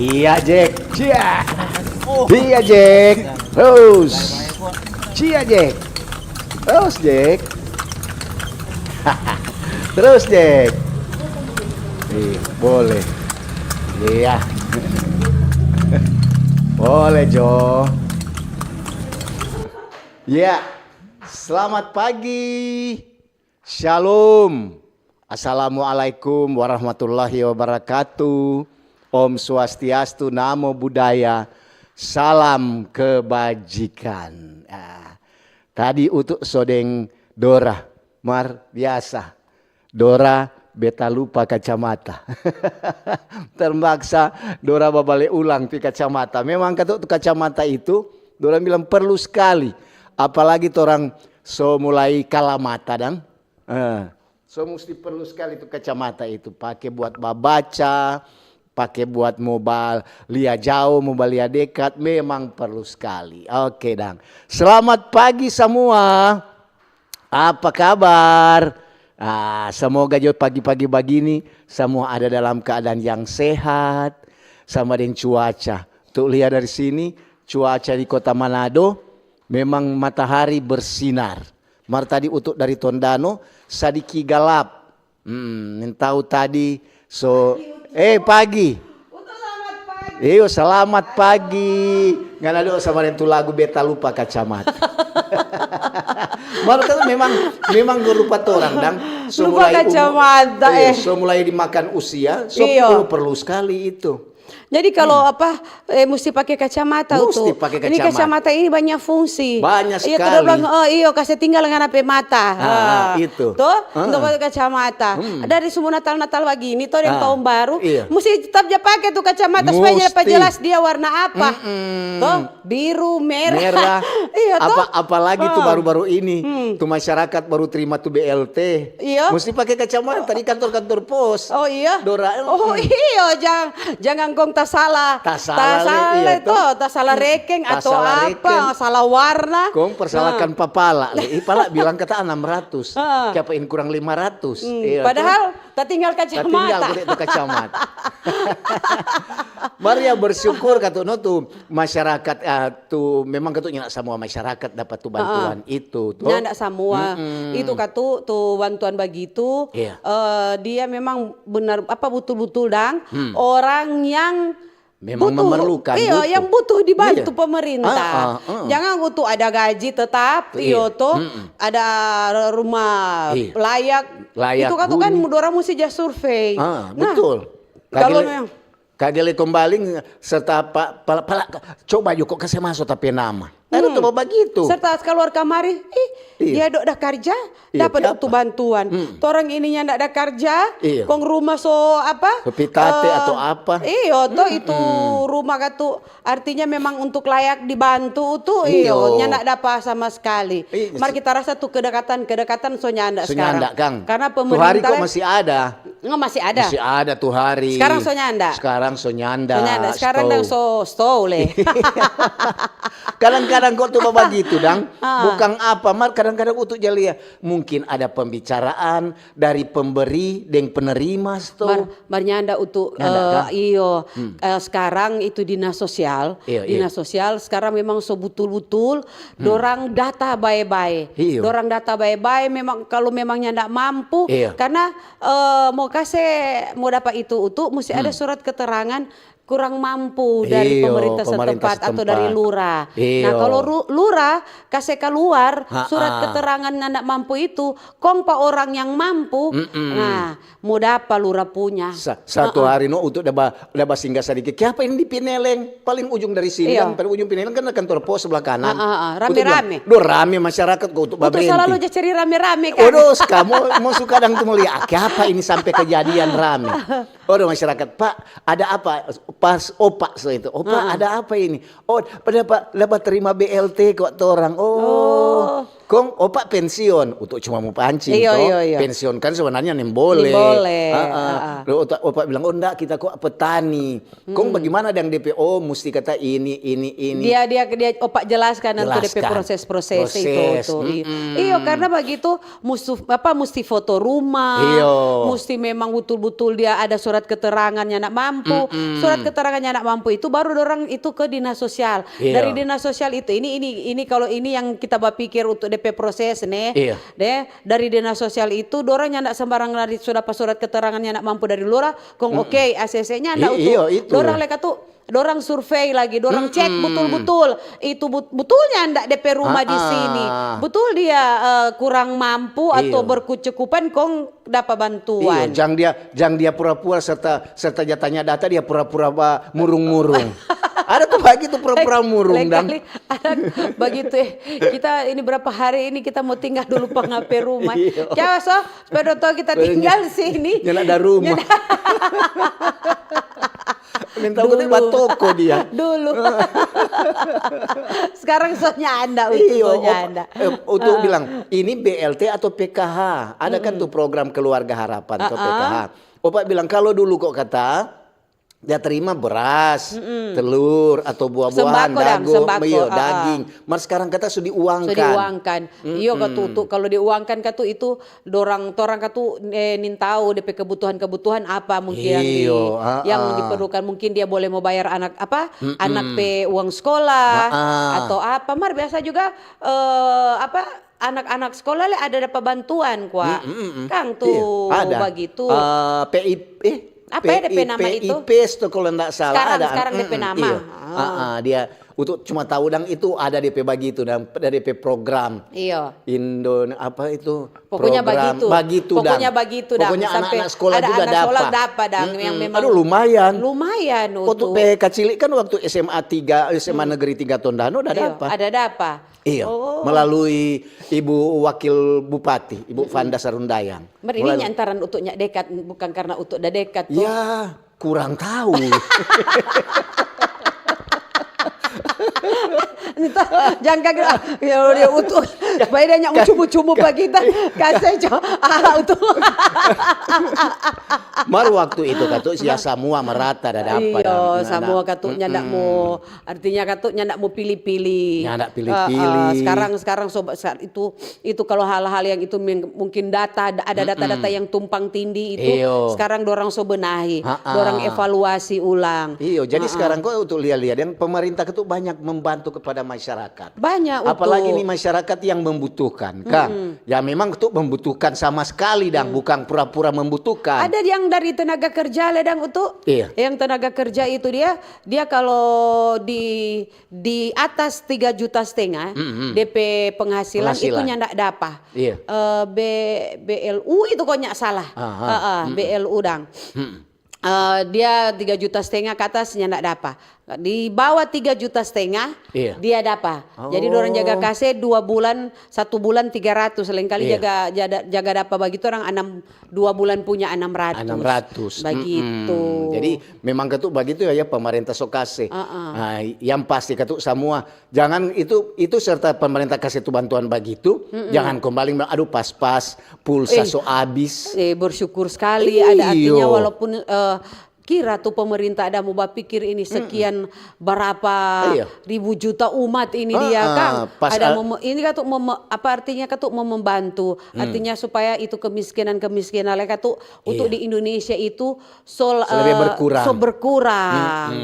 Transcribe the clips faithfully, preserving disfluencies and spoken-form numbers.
Iya, Jack. Cia. Iya, Jack. Terus. Cia, Jack. Terus, Jack. Terus, Jack. Iya, boleh. Iya. Boleh, Jo. Ya, selamat pagi. Shalom. Assalamualaikum warahmatullahi wabarakatuh. Om Swastiastu, Namo Buddhaya. Salam kebajikan. Ah, tadi Utu so deng Dora, mar biasa. Dora, beta lupa kacamata. Terpaksa Dora babale ulang pi kacamata. Memang katu tu kacamata itu, Dora bilang perlu skali. Apalagi torang so mulai kala mata dang. Eh, so musti perlu skali tu kacamata itu. Pake buat babaca, pake buat mo balia jao, mo balia dekat, memang perlu skali. Oke dang. Selamat pagi samua. Apa kabar? Ah, semoga jo pagi-pagi bagini samua ada dalam keadaan yang sehat, sama deng cuaca. Tu lia dari sini, cuaca di Kota Manado memang matahari bersinar. Mar tadi Utu dari Tondano sadiki galap. Hmm, nintau tadi so, eh, pagi. Iyo, selamat pagi. Ngana do sama deng tu lagu beta lupa kacamata. Mar kan memang, memang go lupa torang dang. So Lupa mulai umur, kacamata, iyo, eh. So mulai dimakan usia, so Iyo. perlu, perlu skali itu. Jadi kalau apa, eh, musti pake kacamata Musti tu. pake Ini kacamata. kacamata ini banyak fungsi. Banyak Iya, tu dia sekali. bilang, "Oh, iyo, kase tinggal ngana pe mata." Ah, Ah. itu. Toh, Heeh. untuk pake kacamata. Hmm. Dari semua Natal-Natal bagini, toh, deng Ah, tahun baru, iya. musti tetap ja pake tu kacamata supaya Musti. dapa jelas dia warna apa. Mm-mm. Toh, biru, merah. Merah. Iya, toh? Apa, apalagi tu Ah. baru-baru ini, Hmm. tu masyarakat baru terima tu B L T. Iya. Musti pake kacamata di kantor-kantor pos. Oh, iya? Dora, Oh, mm. iya, jang, jangan kong tasala. Tasala, Tasala iya, to, toh. tasala Hmm. rekeng atau Tasala apa, rekeng. salah warna. Kong persalahkan Ah. papala, le. Ih, pala bilang kata enam ratus. Ah. Kiapa ini kurang lima ratus? Hmm, Iya, padahal toh. tatinggal Tatinggal kacamata. kude tu kacamata. Maria bersyukur katu no tu masyarakat, ah, tu memang katu nyanda samua masyarakat dapat tu Ah, ah. bantuan itu, to. Nyanda samua. Mm-mm. Itu katu tu bantuan bagitu, Iya. eh, dia memang benar, apa, butul-butul dang Hmm. orang yang Memang butuh, memerlukan, iyo, butuh. yang butuh dibantu Iya. pemerintah. Ah, ah, ah. Jangan butuh ada gaji tetap, Iya. iyo, to. Mm-mm. Ada rumah Iya. layak. Layak Itu katu kan huni. dorang musti ja survei. Ah, Nah, betul. kalau Kagele, memang kagele kombaling serta pa, pala, pala, coba jo ko kase maso ta pe nama. Ada Hmm. tu bagitu. Serta kaluar kamari, ih, Iya. dia dok da karja, Iya, dapat dok tu kiapa? bantuan. Hmm. Torang ini nyanda ada karja, Iya. kong rumah so apa? So pitate Eh, atau apa? Iyo, to itu Mm-mm. rumah katu artinya memang untuk layak dibantu tu, iyo, Iyo. nyanda dapa sama sekali. Ih, Mar se- kita rasa tu kedekatan, kedekatan so nyanda So sekarang. nyanda, kang. Karena Tu hari pemerintah kok masih ada. Enggak, masih ada. Masih ada tu hari. Sekarang so nyanda. Sekarang so nyanda, So nyanda. Sekarang stop. dang so, stop le. Kadang-kadang kok tu bagitu, dang. Ah. Bukan apa, mar kadang-kadang untuk jalia. Mungkin ada pembicaraan dari pemberi deng penerima, stop. Mar, mar nyanda untuk, Nyanda, eh, kang? iyo, Hmm. eh, sekarang itu dinas sosial. Iyo, iyo. Dinas sosial sekarang memang so butul-butul Hmm. dorang data bae-bae. Iyo. Dorang data bae-bae memang kalau memang nyanda mampu, Iyo. karena, eh, mo kase, mo dapa itu, utu, musti ada Hmm. surat keterangan kurang mampu dari Iyo, pemerintah pemerintah setempat atau dari setempat. lurah. Nah, Iyo. kalau ru-, lurah kase kaluar surat Ha-a. keterangan nyanda mampu itu, kong pa orang yang mampu, Mm-mm. nah, mo dapa lurah punya. Sa-, satu Ha-a. hari no, untuk da ba-, da basingga sadiki. Kiapa ini di Pineleng? Paling ujung dari sini Iyo. kan, paling ujung Pineleng kan ada kantor pos sebelah kanan. Ha-a, ha-a. Untuk bilang, Rame-rame. "Duh, rame masyarakat kok untuk Untuk babenti." selalu ja cari rame-rame kan. Odos, kamu mau suka dang tu melihat, "Ah, kiapa ini sampai kejadian rame?" Odo masyarakat, "Pak, ada apa?" Pas opa so itu, "Opa, Ha-a. ada apa ini?" "Oh, pada, Pak, dapat terima B L T kok torang." Oh. Oh. Kong opa pensiun, untuk cuma mo pancing to. Pensiun kan sebenarnya nimbole. Nimbole, heeh. Lo opa bilang, "Oh ndak, kita ko petani." Kong bagaimana dang depe, oh, musti kata ini, ini, ini. Dia, dia, dia opa jelaskan nanti depe proses-proses itu, tuh. Iyo, karena bagitu musti, apa, musti foto rumah, musti memang butul-butul dia ada surat keterangannya anak mampu. Surat keterangannya anak mampu itu baru dorang itu ke dinas sosial. Dari dinas sosial itu, ini, ini, ini kalau ini yang kita bapikir untuk depe proses, ne. Deh, dari dinas sosial itu, dorang nyanda sembarang lari so dapa surat keterangannya anak mampu dari lura, kong oke, A C C-nya nda utuh. Dorang leka tu, dorang survei lagi, dorang cek butul-butul, itu but-, butulnya nda depe rumah di sini. Butul dia, eh, kurang mampu atau berkecukupan, kong dapa bantuan. Iyo, jang dia, jang dia pura-pura serta, serta ja tanya data, dia pura-pura ba-, murung-murung. Ada tu bagitu pura-pura murung, dang. Ada bagitu, eh. Kita ini berapa hari ini kita mau tinggal dulu pa ngape rumah. Iya. Kiapa so, supaya dong tahu kita tinggal sini. Nyanda ada rumah. Minta dulu. Batoko dia. Dulu. Sekarang soalnya anda, untuk soalnya anda. Iyo, eh, untuk bilang, ini B L T atau P K H? Ada kan tuh program Keluarga Harapan atau P K H. Opa bilang, kalau dulu kok kata, dia terima beras, telur, atau buah-buahan, sembako dang, dago, sembako, iyo, daging. Mar sekarang kata so diuangkan. So diuangkan. Iyo, katu, tu, kalau diuangkan katu itu dorang, torang katu, eh, nintau depe kebutuhan-kebutuhan apa mungkin yang di-, yang diperlukan. Mungkin dia boleh mau bayar anak, apa, anak pe uang sekolah, atau apa. Mar biasa juga, eh, apa, anak-anak sekolah le ada dapa bantuan kwa. Kang tu bagitu. Eh, P I P, eh, apa ya depe nama itu? P I P S tu kalau ndak salah. Sekarang, ada. Sekarang depe nama. Iyo. Ah, dia, untuk cuma tahu dang itu ada depe bagitu, dang, ada depe program. Iyo. Indo, apa itu? Pokoknya program bagitu. Bagitu, dang. Pokoknya bagitu, dang. Pokoknya sampai anak-anak sekolah ada juga anak sekolah dapa, dang, yang memang. Aduh, lumayan. Lumayan. Waktu untuk pe kacili kan waktu S M A tiga, S M A Negeri tiga Tondano ada dapa. Ada dapa. Iyo, melalui Ibu Wakil Bupati, Ibu Fanda Sarundayang. Mar ini nyantaran untuk nya dekat, bukan karena untuk da dekat tu. Ya, kurang tahu. Entah, jang kaget, ah, ya, dia untuk, supaya dia nya cumu-cumu pa kita, kasih jo, ah, untuk. Mar waktu itu katu, ya samua merata da dapa. Iyo, samua katu nyanda mo Artinya katu nyanda mo pili-pili. Nyanda pili-pili. Eh, eh, sekarang, sekarang sobat, sa-, itu, itu kalau hal-hal yang itu meng-, mungkin data, ada data-data yang tumpang tindih itu, sekarang dorang so benahi, dorang evaluasi ulang. Iyo, jadi sekarang kok untuk lia-lia, yang pemerintah itu banyak membantu kepada masyarakat. Banyak, apalagi ni masyarakat yang membutuhkan, kan? Ya memang tu membutuhkan sama sekali, dang, bukan pura-pura membutuhkan. Ada yang dari tenaga kerja le, dang, Utu. Iya. Yang tenaga kerja itu dia, dia kalau di, di atas tiga juta setengah, depe penghasilan itu nyanda dapa. Iya. Eh, B-, B L U itu kok nyak salah. Aha. Heeh, B L U dang. Eh, dia tiga juta setengah ke atas nyanda dapa. Di bawah tiga juta setengah, dia dapa. Jadi dorang jaga kase dua bulan, satu bulan tiga ratus, lain kali jaga, jaga, jaga dapa bagitu orang anam, dua bulan punya anam ratus. Anam ratus. Bagitu. Jadi memang ketu bagitu ya, ya, pemerintah so kase. Heeh. Nah, yang pasti ketu samua, jangan itu, itu serta pemerintah kase tu bantuan bagitu, jangan kembali bilang, "Aduh, pas-pas, pulsa so abis." Eh, bersyukur sekali ada artinya walaupun, eh, kira tu pemerintah ada mo bapikir ini sekian berapa ribu juta umat ini dia, Kang. Ada meme-, ini kan tu meme-, apa artinya kan tu mem-, membantu. Artinya supaya itu kemiskinan-kemiskinan leka tu untuk di Indonesia itu so, eh, berkurang. So berkurang.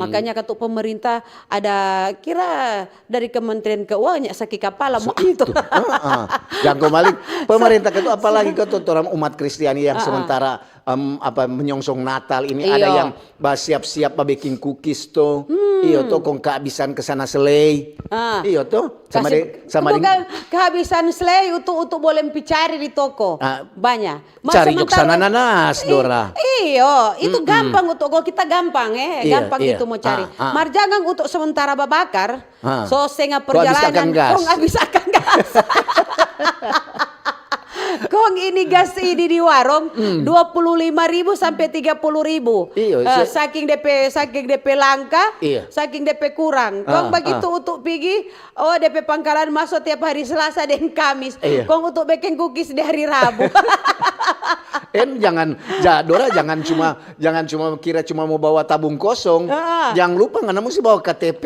Makanya kan tu pemerintah ada kira dari Kementerian Keuangan ya saki kapala mo itu. Heeh. Jangko balik pemerintah kan tu apalagi kan tu orang umat Kristiani yang sementara em, apa, menyongsong Natal ini ada yang basiap-siap babeking kukis to. Iyo to, kong kehabisan ke sana selei. Iyo to, sama deng, sama deng kehabisan selei utu, utu boleh pi cari di toko. Banya. Cari jok sana nanas, Dora. Iyo, itu gampang utu, kong kita gampang, eh, gampang itu mo cari. Mar jangan utu sementara babakar, so setengah perjalanan, kong habis akang gas. Kong ini gas ini di warung dua puluh lima ribu sampe tiga puluh ribu. Iyo, Eh, so- saking depe saking depe langka, Iya. saking depe kurang. Kong Ah, bagitu utuk pigi, oh, depe pangkalan maso tiap hari Selasa deng Kamis. Iya. Kong utuk bekeng kukis di hari Rabu. Em, jangan, ja, Dora, jangan cuma, jangan cuma kira cuma mo bawa tabung kosong. Ah. Jangan lupa ngana musti bawa K T P.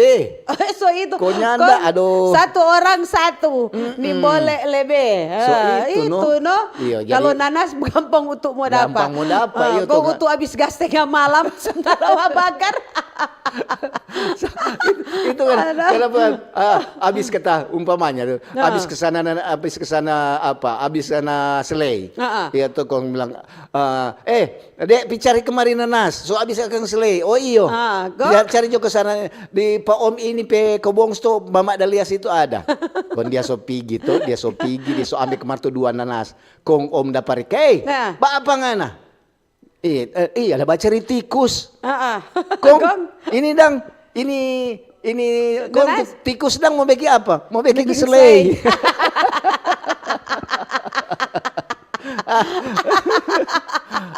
So itu. Ko nyanda, Kong aduh. Satu orang satu. Nimbole lebe. So, Ah, itu, itu, no. No. Iya, jadi Kalau nanas gampang utuk mo dapa. Gampang mo dapa, Ah, iya, kong tuh, utuk abis gas tengah malam sementara bakar. Itu kan, Aduh. Kenapa? Ah, abis kata umpamanya tuh, Nah. Abis ke sana, abis ke sana apa? Abis sana selei. Heeh. Iya tuh, kong bilang, eh, eh, dek, pi cari kemari nanas. So abis akang selei. Oh iyo. Ah, go. Cari jo ke sana di pa om ini pe kobong sto, mama da lia situ ada. Kon dia so pigi tuh, dia so pigi, dia so ambe kemar tuh dua nanas. Kong om da pari, "Hei, Nah. Ba apa ngana?" Iya, eh, iya, ada bacari tikus. Heeh. Kong, ini dang, ini ini kong Nanas. Tikus dang mau bikin apa? Mau bikin Bikin selei.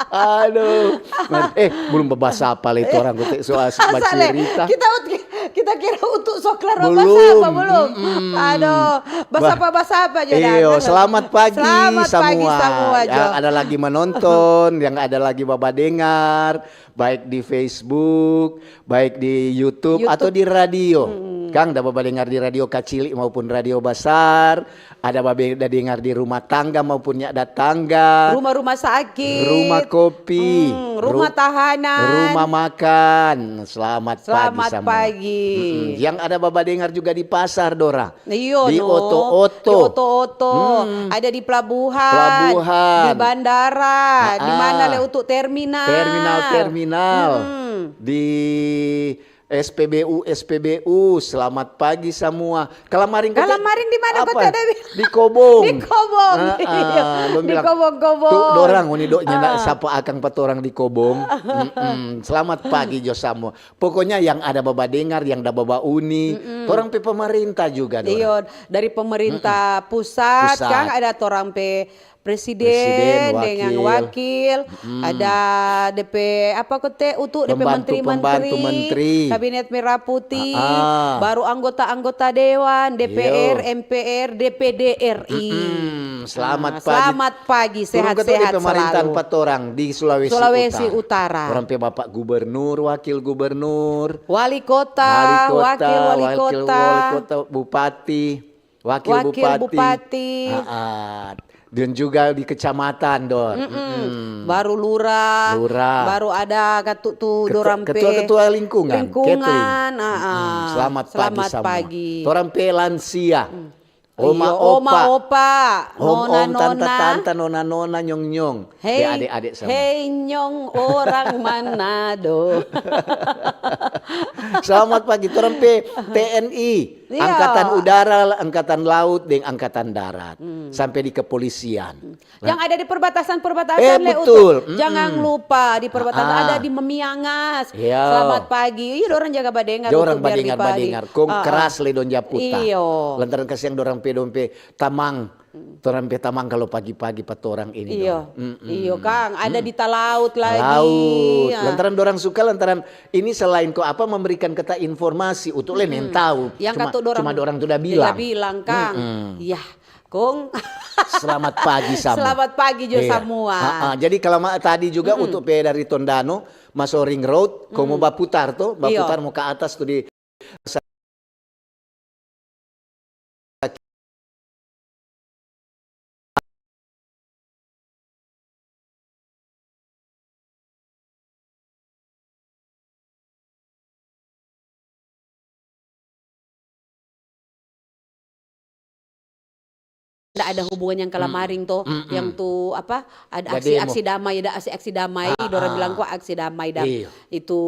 Aduh. Man, eh, belum babasa apa lagi itu orang kote so asik Masa le, bacerita. Kita kita kira untuk soklar Belum. Basapa belum. Mm-mm. Aduh, basapa basapa aja dah. Iyo, selamat pagi Selamat semua. pagi semua, Ya, Jo. Ada lagi menonton, yang ada lagi babadengar, baik di Facebook, baik di YouTube, YouTube. Atau di radio. Kang, da babadengar di radio kacili maupun radio basar, ada babe da dengar di rumah tangga maupun nyanda tangga. Rumah-rumah sakit. Rumah kopi. Hmm, rumah Ru- tahanan. Rumah makan. Selamat, Selamat pagi sama. Pagi. Mm-mm. Yang ada babadengar juga di pasar, Dora. Iyo, Di no. oto-oto. Di oto-oto. Ada di pelabuhan. Pelabuhan. Di bandara. Di Ah, mana ah. Le untuk terminal. Terminal-terminal. Hmm. Di S P B U, S P B U, selamat pagi semua. Kalamaring kote Kalamaring di mana apa? Kote Dewi? Di Kobong. Di Kobong. Ah, Iya. ah, dong Di bilang, Kobong-Kobong. Tuh, dorang ngoni dok nyanda Ah. sapa akang pa torang di Kobong. Mm-mm. Selamat pagi jo samua. Pokoknya yang ada babadengar, yang da babauni, torang pe pemerintah juga, dorang. Iyo, dari pemerintah pusat, Pusat. Kang, ada torang pe presiden, Presiden, dengan wakil. Ada depe apa kote utu depe Pembantu, menteri-menteri, pembantu menteri. Kabinet Merah Putih, Ah, ah. Baru anggota-anggota dewan, D P R, Iyo. M P R, D P D R I. Mm-mm. Selamat Ah, pagi. Selamat pagi, Turun ke sehat-sehat pemerintahan selalu. Patorang di Sulawesi, Sulawesi Utara. Utara. Orang pe Bapak Gubernur, Wakil Gubernur, Wali kota, Wali Kota, wakil wali wakil kota, Wali Kota, Bupati, Wakil, Wakil Bupati. Bupati. Ah, ah. Dan juga di kecamatan, Dor. Mm-mm. Baru lurah, Lurah. Baru ada katu tu Ketua- dorang pe ketua-ketua lingkungan, lingkungan, Kathleen. Ah, ah. Mm-mm. Selamat pagi Selamat semua. Pagi. Orang pe lansia. Oma, Iyo, oma, opa. Opa, Om, nona, om, tanta, nona. Tanta, nona, nona, nyong, nyong. Hei, Ya, adik-adik sama. Hei nyong orang Manado. Selamat pagi, torang pe T N I, Iya. Angkatan Udara, Angkatan Laut, deng Angkatan Darat, sampai di kepolisian. Yang ada di perbatasan-perbatasan Eh, le betul. Utu. Jangan lupa di perbatasan Ah, ah. Ada di Memiangas. Iya. Selamat pagi. Iya, orang jaga badengar. Orang Utu, biar badengar, dipadi. badengar. Kong Ah, ah. keras le dong japuta. Iyo. Lantaran kasiang dorang pe, dong pe tamang. Torang pe tamang kalau pagi-pagi pa torang ini Iyo, dong. Mm-mm. Iyo, Kang. Ada di talaut lagi. Laut. Ya. Lantaran dorang suka, lantaran ini selain ko apa memberikan kita informasi, Utu le neng tahu. Yang Cuma, katu dorang, cuma dorang tu udah bilang. Bilang, Kang. Ya, Kong. Selamat pagi sama. Selamat pagi jo Iya. semua. Ah, ah. Jadi kalau ma-, tadi juga Utu pe dari Tondano, maso ring road, ko mo baputar to, Iyo. Baputar mo ke atas tu di Nda ada hubungan yang kalamaring to, yang tu apa, ada aksi-aksi damai, ada aksi-aksi damai, dorang bilang ko aksi damai dang. Iya. Itu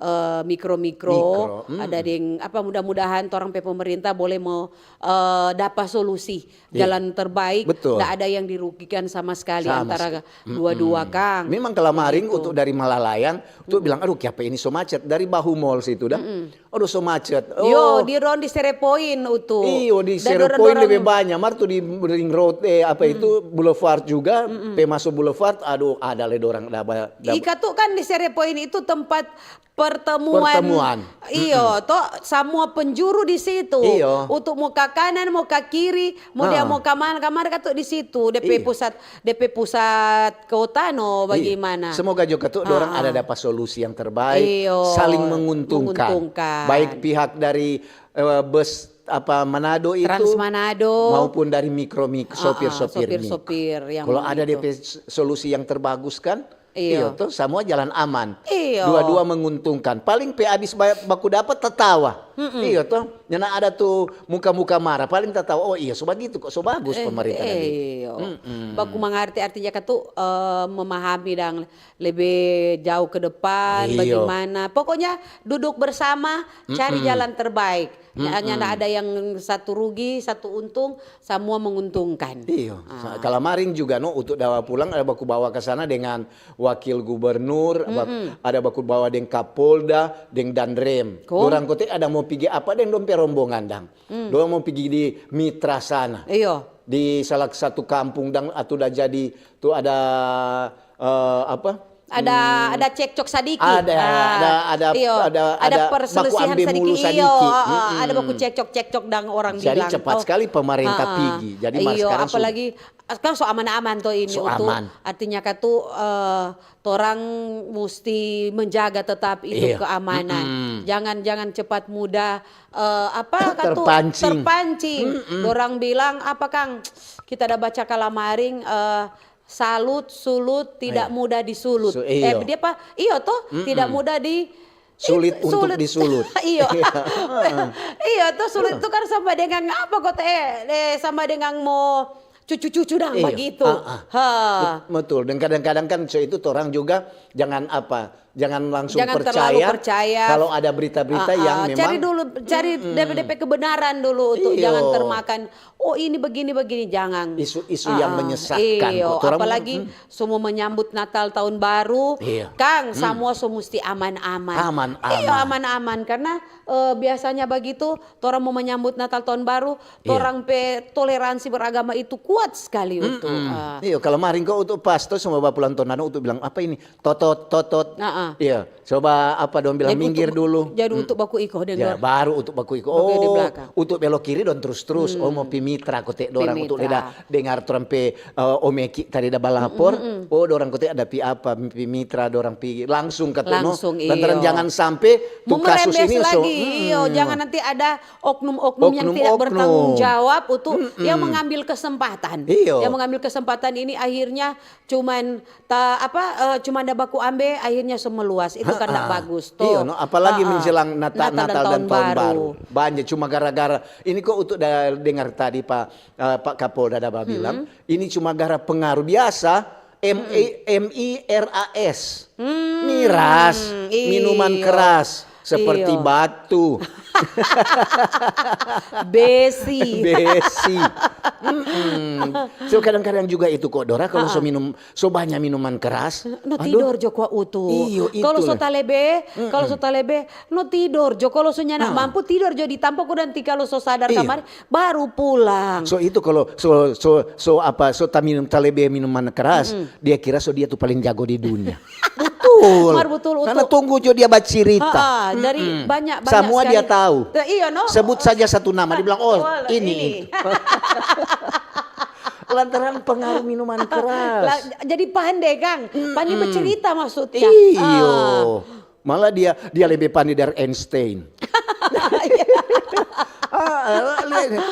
eh, mikro-mikro, Mikro, hmm. Ada deng apa, mudah-mudahan torang pe pemerintah boleh mo eh, dapa solusi, jalan terbaik, Betul. Nda ada yang dirugikan sama sekali Sama antara sekali. Dua-dua, Kang. Memang kalamaring Begitu. Utu dari Malalayang, Utu bilang, "Aduh, kiapa ini so macet?" Dari Bahu Mall situ dah. "Aduh, so macet." Yo, Oh. di ron di Serepoin, Utu. Iyo, di Dan Serepoin dorang-dorang lebih banyak. Mar tu di Ring Road, eh, apa itu, Boulevard juga, pe maso Boulevard, aduh, ada le dorang daba, daba. Ika tu kan di Serepoi ini itu tempat pertemuan. Pertemuan. Iyo, to, samua penjuru di situ. Iyo. Untuk mo ka kanan, mo ka kiri, mo dia mo ka mana, ka mana, katu di situ. Depe pusat, depe pusat kota no, bagaimana? Semoga juga tu dorang ada dapat solusi yang terbaik, iyo, saling menguntungkan. Menguntungkan. Baik pihak dari, eh, bus apa, Manado itu, Trans Manado, maupun dari mikro, mik-, sopir-sopir mik. Sopir-sopir yang. Kalau ada itu. Depe s-, solusi yang terbagus kan, iyo, toh, semua jalan aman. Iyo. Dua-dua menguntungkan. Paling pe abis ba-, baku dapat tatawa. Iyo, toh. Nyanda ada tu muka-muka marah. Paling tatawa, "Oh iya, so bagitu kok, so bagus pemerintah tadi." Iyo. Baku mangarti artinya katu, eh, memahami dang lebe jauh ke depan, bagaimana. Pokoknya duduk bersama, cari jalan terbaik. Nyanda ada yang satu rugi, satu untung, samua menguntungkan. Iyo. Sa-, kalamaring juga no, untuk dawa pulang ada baku bawa ka sana dengan wakil gubernur, bak-, ada baku bawa deng Kapolda, deng Danrem. Dorang kote ada mo pigi apa deng dong pe rombongan dang. Dorang mo pigi di Mitra sana. Iyo. Di salah satu kampung dang, atu da jadi, tu ada, eh, apa? Ada, ada cekcok sadiki. Ada, ada, ada, iyo, ada, ada baku perselisihan ambe sadiki. Mulu sadiki. Iyo, ada baku cekcok-cekcok dang orang bilang. Jadi cepat sekali pemerintah pigi. Jadi iyo, sekarang apalagi kan so aman-aman to ini. So aman. Artinya katu, eh, torang musti menjaga tetap itu keamanan. Jangan, jangan cepat mudah, eh, apa katu, terpancing. Terpancing. Dorang bilang apa, Kang? Kita ada baca kalamaring, eh, salut, sulut, tidak mudah disulut. Su-, iyo. Eh, dia apa? Iyo toh, tidak mudah di sulit untuk disulut. Iyo. Iyo toh, sulit itu kan sama dengan apa kota, eh, eh, sama dengan mo cucu-cucu dang bagitu. Iyo. Ha. Bet-, betul. Dan kadang-kadang kan so itu torang juga jangan apa, jangan langsung percaya kalau ada berita-berita yang memang cari dulu, cari depe-depe kebenaran dulu untuk jangan termakan, "Oh, ini begini-begini," jangan. Isu-isu yang menyesatkan. Iyo, apalagi so mo menyambut Natal tahun baru, Kang, samua so musti aman-aman. Aman-aman. Iyo, aman-aman. Karena, eh, biasanya bagitu, torang mo menyambut Natal tahun baru, torang pe toleransi beragama itu kuat sekali untuk, eh. Iyo, kalamaring ko untuk pastor sama bapulang tornado untuk bilang, "Apa ini? Totot, totot." Iyo, coba apa dong bilang, "Minggir dulu." Jadi untuk baku iko deng. Ya, baru untuk baku iko. Oh, untuk belok kiri dong terus-terus. Oh, mo pi mitra kote dorang untuk leda dengar torang pe, eh, Om Eki tadi da balapor. Oh, dorang kote ada pi apa, pi mitra, dorang pi langsung katu no. Lantaran jangan sampe tu kasus ini so, iyo, jangan nanti ada oknum-oknum yang tidak bertanggung jawab untuk yang mengambil kesempatan. Iyo. Yang mengambil kesempatan ini akhirnya cuman ta-, apa, eh, cuman ada baku ambe, akhirnya so meluas. Itu kan ndak bagus, toh. Iyo, no, apalagi menjelang Nata-, Natal dan tahun baru. Banya cuma gara-gara, ini kok untuk da-, dengar tadi Pak, eh, Pak Kapolda da bilang, ini cuma gara pengaruh biasa, M I, M I R A S. Miras, minuman keras, seperti batu. Besi. Besi. So, kadang-kadang juga itu kok, Dora, kalau so minum, so banyak minuman keras, no tidor jo kwa utu. Iyo, itu. Kalau so talebe, kalau so talebe, no tidor jo. Kalau so nyanda mampu, tidor jo di tampa ko, nanti kalau so sadar kamari, baru pulang. So itu kalau so, so, so apa, so taminum, talebe minuman keras, dia kira so dia tu paling jago di dunia. Betul. Mar betul, karena tunggu jo dia bacirita. Ha, dari banyak, banyak samua sekali. Dia tahu. Te-, iyo, no? Sebut saja satu nama, dia bilang, "Oh, ini." Lantaran pengaruh minuman keras. Jadi pande, Kang. Pande bercerita maksudnya. Iyo. Malah dia, dia lebih pandai dari Einstein. Ah,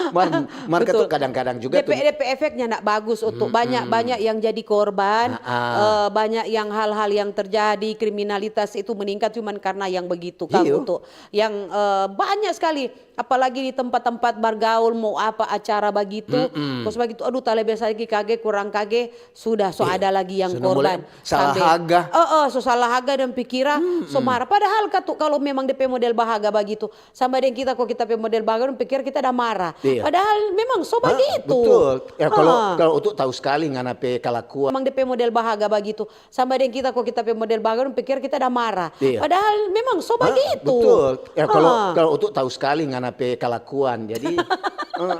mar, mar katu kadang-kadang juga depe, depe efeknya ndak bagus untuk banyak-banyak yang jadi korban, eh, banyak yang hal-hal yang terjadi, kriminalitas itu meningkat cuman karena yang begitu, Kang, untuk yang, eh, banyak sekali, apalagi di tempat-tempat bergaul, mau apa acara bagitu, kos bagitu, aduh, talebe sadiki kage, kurang kage, sudah, so ada lagi yang korban. Salah haga. Heeh, so salah haga dan pikira, so marah. Padahal katu, kalau memang depe model bahaga bagitu, sama deng kita, kok kita pe model bahaga, dong pikir kita ada marah. Padahal memang so bagitu. Betul. Ya, kalau, kalau untuk tahu sekali ngana pe kalakuan. Memang depe model bahaga bagitu, sama deng kita, kok kita pe model bahaga, dong pikir kita ada marah. Padahal memang so bagitu. Betul. Ya, kalau, kalau untuk tahu sekali ngana pe kalakuan, jadi, eh.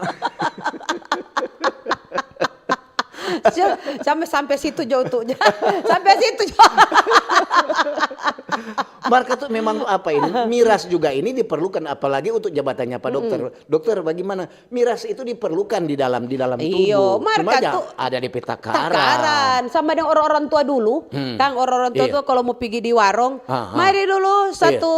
Sampai, sampai situ jo tu. Sampai situ jo. Mar katu memang apa ini? Miras juga ini diperlukan, apalagi untuk jabatannya Pak Dokter. Dokter, bagaimana? Miras itu diperlukan di dalam, di dalam tubuh. Iyo, mar Cuma ja- katu ada di peta karan. Takaran sama dengan orang-orang tua dulu. Kan orang-orang tua Iya. tuh kalau mau pergi di warung, Aha. mari dulu satu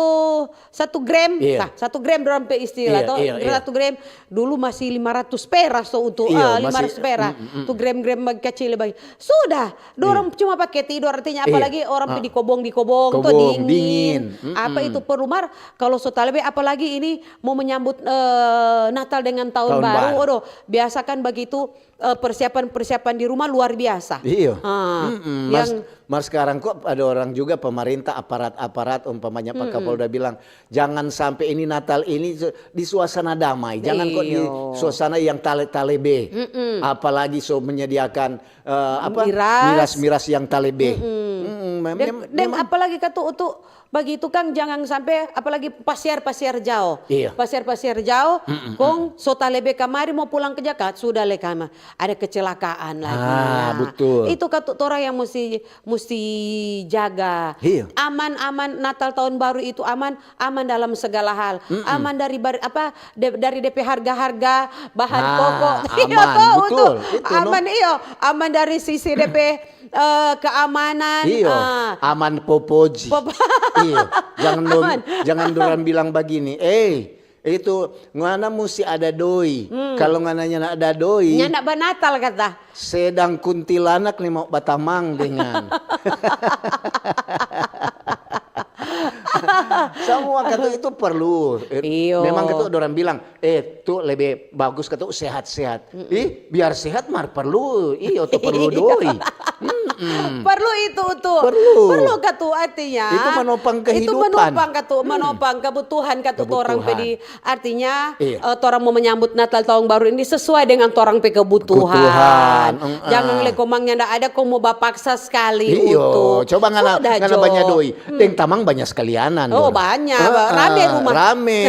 satu gram, Iya. nah, satu gram dorang pe istilah Iya, toh, iya, iya. Satu gram dulu masih lima ratus perak so untuk Iya, ah, masih- lima ratus perak. Tu gram-gram kecil lagi. Sudah, dorang cuma pakai tidur, artinya Iya. Apalagi orang pi di kobong, di kobong, tuh Kobong, dingin. dingin. Apa itu perlu mar? Kalau so talebe, apalagi ini mau menyambut eh, Natal dengan tahun, Tahun baru, baru. Aduh, biasakan begitu eh, persiapan-persiapan di rumah luar biasa. Iya. Ah, Mm-mm. yang Mas, mar sekarang kok ada orang juga pemerintah, aparat-aparat, umpamanya Pak Kapolda bilang, jangan sampai ini Natal ini su- di suasana damai, jangan kok di Iyo. suasana yang tale-talebe, apalagi so menyediakan eh, apa Miras. miras-miras yang talebe. Mm-mm. Mem- Dan, mem- dan memang- apalagi katu utu begitu kang, jangan sampai apalagi pasiar-pasiar jao. Iya. Pasiar-pasiar jao, kong so talebe kamari mau pulang ke Jakarta, sudah le kama ada kecelakaan lagi. Ah, Nah, betul. Itu katu torang yang mesti mesti jaga. Iya. Aman-aman Natal tahun baru itu aman, aman dalam segala hal. Aman dari bar, apa de- dari D P harga-harga bahan Nah, pokok. Iya, aman, tahu betul. tuh. Itu, no. Aman iyo, aman dari sisi D P eh, keamanan. Iyo, Ah. aman popoji. Pop- Iyo, jangan dong, Aman. jangan dorang bilang begini, eh itu ngana musti ada doi. Hmm. Kalau ngana nyanda ada doi, Nyanda banatal kata. Sedang kuntilanak ni mau batamang dengan. Semua kata itu perlu. Eh, Iyo. Memang kata orang bilang, eh tu lebih bagus kata sehat-sehat. Ih, biar sehat mar perlu. Iyo tu perlu doi. Mm-mm. Perlu itu tuh. Perlu. Perlu katu artinya. Itu menopang Itu kehidupan. Menopang katu, menopang kebutuhan katu orang Kebutuhan. Pedi. Artinya Iya. eh, torang mau menyambut Natal tahun baru ini sesuai dengan torang pe kebutuhan. Kebutuhan, mm-mm. Jangan le komangnya ndak ada kong mau bapaksa sekali Iyo, utuh. coba ngana Sudah, ngana Jo. banyak doi. Deng tamang banyak sekalian. Oh, dong. banyak, Heeh, rame rumah. Rame.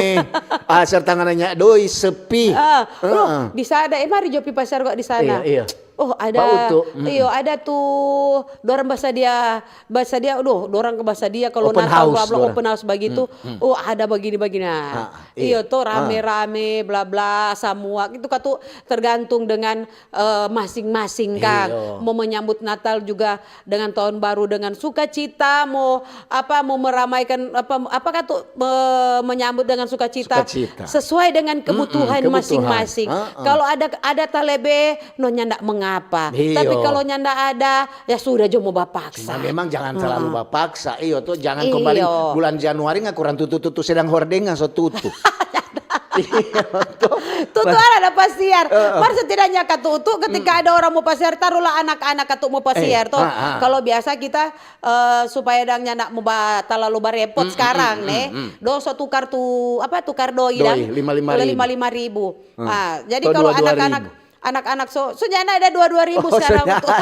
Ah, serta ngana nya doi sepi. Ah, Heeh. loh, di sana, eh mari jo pi pasiar kok di sana. Iya, iya. Oh, ada, Bau tuh. Mm. Iyo, ada tuh dorang basadia, basadia, aduh, dorang ke basadia kalau Open Natal house, bla bla dorang. Open house begitu. Oh, ada begini-begini. Nah, Ah, iya. iyo tuh rame-rame, bla bla, semua itu katu tergantung dengan eh, masing-masing kang. Iyo. Mau menyambut Natal juga dengan tahun baru dengan sukacita, mau apa, mau meramaikan apa, apa katu me- menyambut dengan sukacita, Sukacita. Sesuai dengan kebutuhan kebutuhan. Masing-masing. Heeh. Kalau ada ada talebe, no nyanda mengapa. Iyo. Tapi kalau nyanda ada, ya sudah jo mau bapaksa. Nah, memang jangan terlalu bapaksa. Iyo tuh, jangan Iyo. Kembali bulan Januari nggak kurang tutu-tutu sedang hordeng nggak so tutu. Iyo tuh. Tutu ada pasiar. Mar setidaknya katu utu ketika ada orang mau pasiar, taruhlah anak-anak katu mau pasiar Eh, toh. ah, ah. Kalau biasa kita eh, supaya dangnya nak mau ba, talalu barepot sekarang ne. Dong so tukar tu apa, tukar doi Doi, dang. lima lima ribu. Lima lima ribu. Ah, jadi Atau kalau dua dua anak-anak ribu. Anak-anak so, so nyanda ada dua dua ribu Oh, so sekarang nyanda tuh.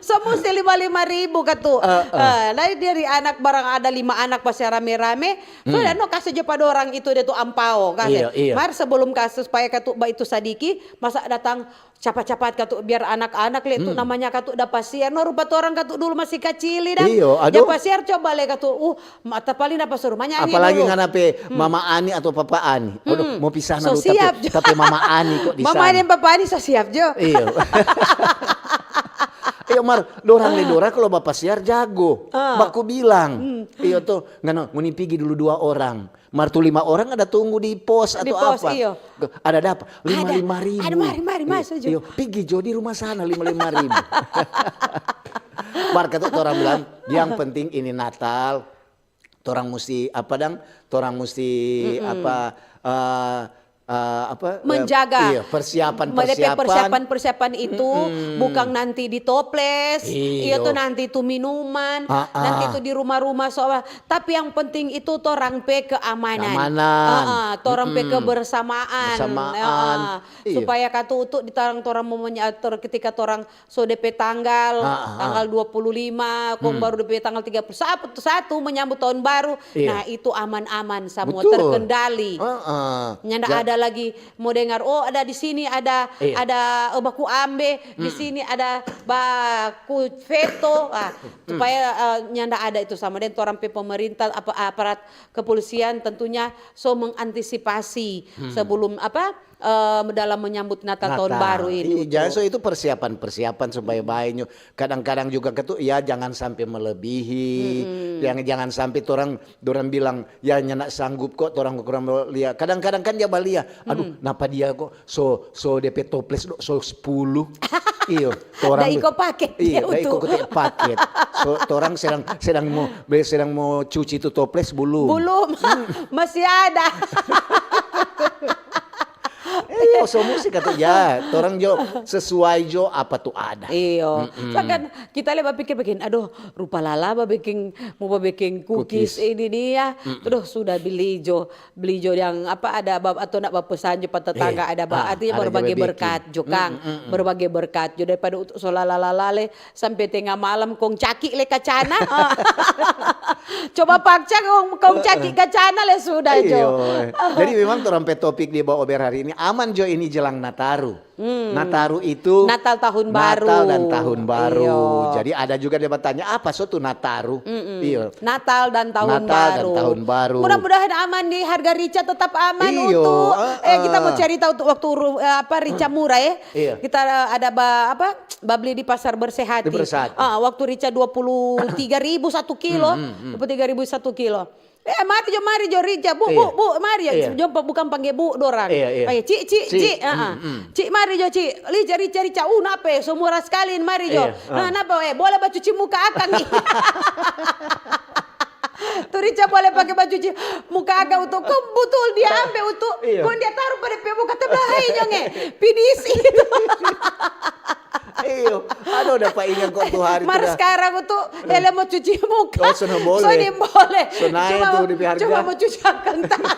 So musti lima lima ribu katu. Eh, nah, dari anak barang ada lima anak pasiar rame-rame, sudah no kasih jo pa dorang itu dia tu ampao kasih. Iya, iya. Mar sebelum kasih supaya katu ba itu sadiki, masa datang capat-capat katu biar anak-anak le tu namanya katu da pasiar. No rupa torang katu dulu masih kacili dang. Iyo, Da aduh. Pasiar coba le katu. Uh, ma- tapali dapa suruh manyanyi Apalagi dulu. Ngana pe mama Ani atau papa Ani. Aduh, mau pisah So dulu siap tapi, jo. Tapi mama Ani kok di Mama sana. Dan papa Ani so siap jo. Iyo. Iyo mar, dorang le dorang kalau bapa siar jago. Ah. Baku bilang. Iyo tuh, ngana ngoni pigi dulu dua orang. Mar tu lima orang ada tunggu di pos Di atau pos, apa? Iyo. Ada dapat lima lima ribu. Ada, mari, mari, mari, masuk jo. Iyo, pigi jo di rumah sana lima lima ribu. Mar kata orang bilang, yang penting ini Natal, torang musti apa dang? Torang musti apa? Eh, eh, apa? Eh, Menjaga. Iya, persiapan, Menjaga persiapan. Persiapan-persiapan itu bukan nanti di toples, Iyo. Iya tuh nanti itu minuman, Ah, ah. Nanti itu di rumah-rumah soal. Tapi yang penting itu torang pe keamanan. Keamanan. Ah, ah, torang pe kebersamaan. Bersamaan. Ah, ah. Iya. Supaya katu utu di torang torang mau menyator ketika torang so depe tanggal, Ah, ah, ah. tanggal dua puluh lima, kong baru depe tanggal tiga puluh satu menyambut tahun baru. Iya. Nah, itu aman-aman semua Betul. terkendali. Heeh. Nyanda Ja- ada lagi mo dengar, oh, ada di sini ada, Iya. ada, oh, baku ambe, di sini ada baku feto, ah, supaya, eh, nyanda ada itu sama deng torang pe pemerintah, apa, aparat kepolisian tentunya so mengantisipasi sebelum apa, eh, dalam menyambut Natal tahun Natal. Baru ini. Iya, Utu. so itu persiapan-persiapan supaya bae nyo. Kadang-kadang juga ketu, ya jangan sampai melebihi. Yang jangan sampai orang, orang bilang, ya nyanda sanggup kok, orang kurang lia. Kadang-kadang kan dia balia, aduh, napa dia kok so, so D P toples do, so sepuluh. Iyo, torang Da iko paket, Iya, dia da iko utu. Ketik paket. So, torang sedang sedang mau sedang mau cuci itu toples belum? Belum, masih ada. Iyo, so musti kata ya, torang jo sesuai jo apa tu ada. Iyo, kan kita le bapikir begini, aduh, rupa lala babiking, mau babiking cookies Cookies. Ini nih ya, terus sudah beli jo, beli jo yang apa ada ba- atau nak bapesan jo pa tetangga Iya. Ada ba, Ah, artinya ada jo berbagai babiking. Berkat jo kang, berbagai berkat jo daripada untuk so lala lala le sampai tengah malam kong caki le kacana. Coba pakca kong, kong caki kacana le sudah jo. Iyo. Jadi memang torang pe topik di Baober hari ini aman jo ini jelang Nataru. Nataru itu Natal tahun Natal baru. Dan tahun baru. Iyo. Jadi ada juga dia bertanya apa so tu Nataru? Iyo. Natal dan tahun Natal dan baru. Tahun baru. Mudah-mudahan aman di harga rica tetap aman Iyo, Utu. Ah, Eh kita mau ah. Cerita untuk waktu ru- eh, apa rica murah ya. Iya. Kita eh, ada ba, apa babli di pasar Bersehati. Di Bersehati. Ah, waktu rica dua puluh tiga ribu satu kilo, dua puluh tiga ribu satu kilo. Eh mari jo mari jo rica bu bu Iya. Bu mari ya. Iya. Jo bukan pangge bu dorang. Iya, iya. Panggil ci ci Ci. Ci. Ah, ah. Ci mari jo ci. Rica rica rica uh nape so murah sekali mari jo. Iya, Nah, ah. Napa eh boleh bacuci muka akang nih. Tu rica boleh pake bacuci muka akang Utu. Kong butul dia ambe Utu. Iya. Kong dia taruh pada pe muka tablah hai nyong eh. Pidis itu. Iyo, aduh dapat ingat kok tu hari tu Mar dah. Sekarang Utu hele mau cuci muka. Oh, so no boleh. So no boleh. So naik Cuma tu mau- di harga. Cuma mau cuci akang tangan.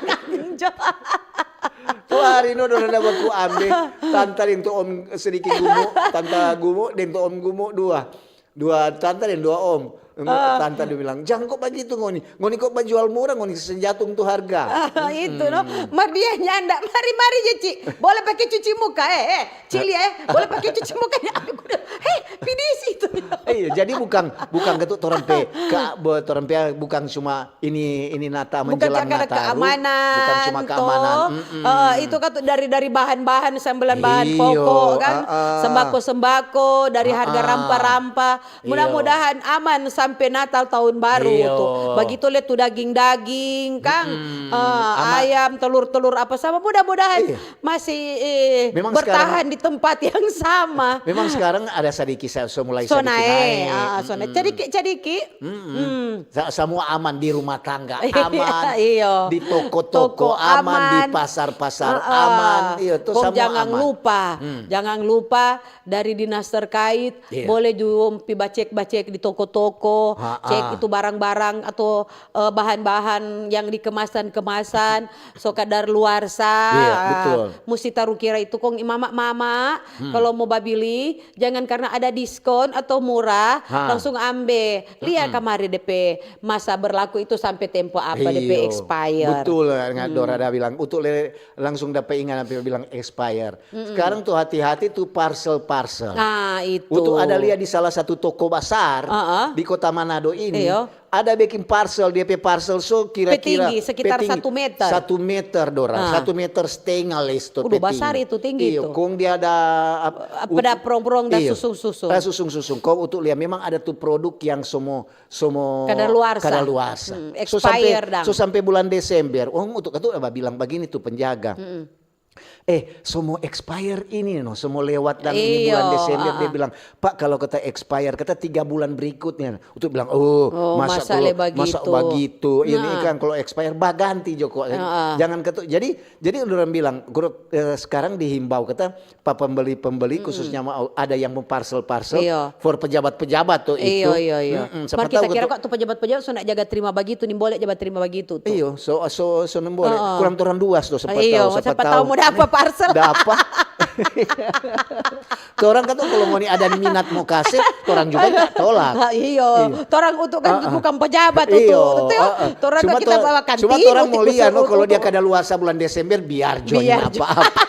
Tu hari no dona dapat ku ambe tanta deng tu om sedikit gumu, tanta gumu deng tu om gumu dua. Dua tanta deng dua om. Tanta dia bilang, "Jang kok bagitu ngoni. Ngoni kok bajual murah, ngoni kase jatung tu harga." Itu no. Mar dia nyanda. Mari mari je ci. Boleh pake cuci muka eh. Eh, cili eh. Boleh pake cuci muka. Hei, pidis itu. Iya, jadi bukan bukan ketuk torang pe ke, torang pe bukan cuma ini ini Nata Bukan menjelang cakap Nataru, keamanan, bukan cuma toh. keamanan. Mm-mm. Eh, itu kan tuh dari dari bahan-bahan sambilan bahan Iyo, pokok kan, ah, ah. sembako-sembako dari harga Ah, ah. rampa-rampa. Iyo. Mudah-mudahan aman sampai Natal tahun baru Iyo. tuh. Begitu le tuh daging-daging, Kang. Mm-mm. Eh, Ama- ayam, telur-telur apa sama. Mudah-mudahan Iya. masih eh, Memang bertahan sekarang di tempat yang sama. Memang sekarang ada sadiki sa- so mulai So sadiki naik, naik. ah, so naik. Cadiki, cadiki. Mm-mm. Sa- semua aman di rumah tangga, aman Iyo. di toko-toko, Toko aman, di aman. pasar-pasar, Heeh. aman. Iya, tuh Kong semua jangan aman. lupa, Hmm. jangan lupa dari dinas terkait Iya. boleh juga pi bacek-bacek di toko-toko, Ha-ha. cek itu barang-barang atau eh, bahan-bahan yang dikemas dan kemasan, so kadar luarsa, Iya, betul. Musti taru kira itu kong mama-mama, kalau mau babili, jangan karena ada diskon atau murah, Ha. langsung ambe. Lia kamari depe masa berlaku itu sampe tempo apa depe Iyo. Expire. Betul, nggak Dora ada bilang, utuk le langsung dapat ingat apa bilang expire. Sekarang tuh hati-hati tuh parcel-parcel. Nah, itu. Utuk ada lihat di salah satu toko besar Heeh. di kota Manado ini. Iyo. Ada bikin parcel, dia pe parcel so kira-kira Petinggi, sekitar petinggi satu meter. Satu meter, Dora. Ah. Satu meter setengah les tu Udah petinggi. besar itu, tinggi Iyo, itu. Kong dia ada ap- Pada prong-prong dan iyo. susun-susun. Ah, susun-susun. Kong utuk lihat memang ada tu produk yang semua semua Kadaluarsa. Kadaluarsa. Hmm, So expire sampai, dang. So sampai bulan Desember, oh, untuk itu ada bilang begini tuh penjaga. Eh, semua expire ini no, semua lewat dan ini Iyo, bulan Desember dia ah, ah. Bilang, "Pak, kalau kata expire, kata tiga bulan berikutnya." Untuk bilang, "Oh, Oh, masa, masa kalau- le bagitu? Masa begitu? Ini Nah. Kan kalau expire baganti Joko." Ah, ah. Jangan kata jadi jadi orang bilang grup eh, sekarang dihimbau kata pa pembeli-pembeli khususnya mau ada yang mau parcel-parcel Iyo. For pejabat-pejabat tuh itu. Iyo, iyo, iyo. Mm-mm, Mar siapa kita tahu kira ketu- kok tu pejabat-pejabat so nak jaga terima bagitu, ni boleh jaga terima bagitu tu. Iyo, so so so nembole. Heeh. Kurang torang duas tuh siapa Iyo, tahu, siapa tahu mau dapat parcel. Dapat. Torang kata kalau ngoni ada minat mo kase, torang juga nggak tolak. Ah, iyo. Iyo. Torang untuk kan bukan pejabat itu. Iyo, betul? Heeh. Torang cuma kita tor-, bawa cuma kantin, torang mau lihat, no, kalau dia kada luar sa bulan Desember, biar jo apa-apa.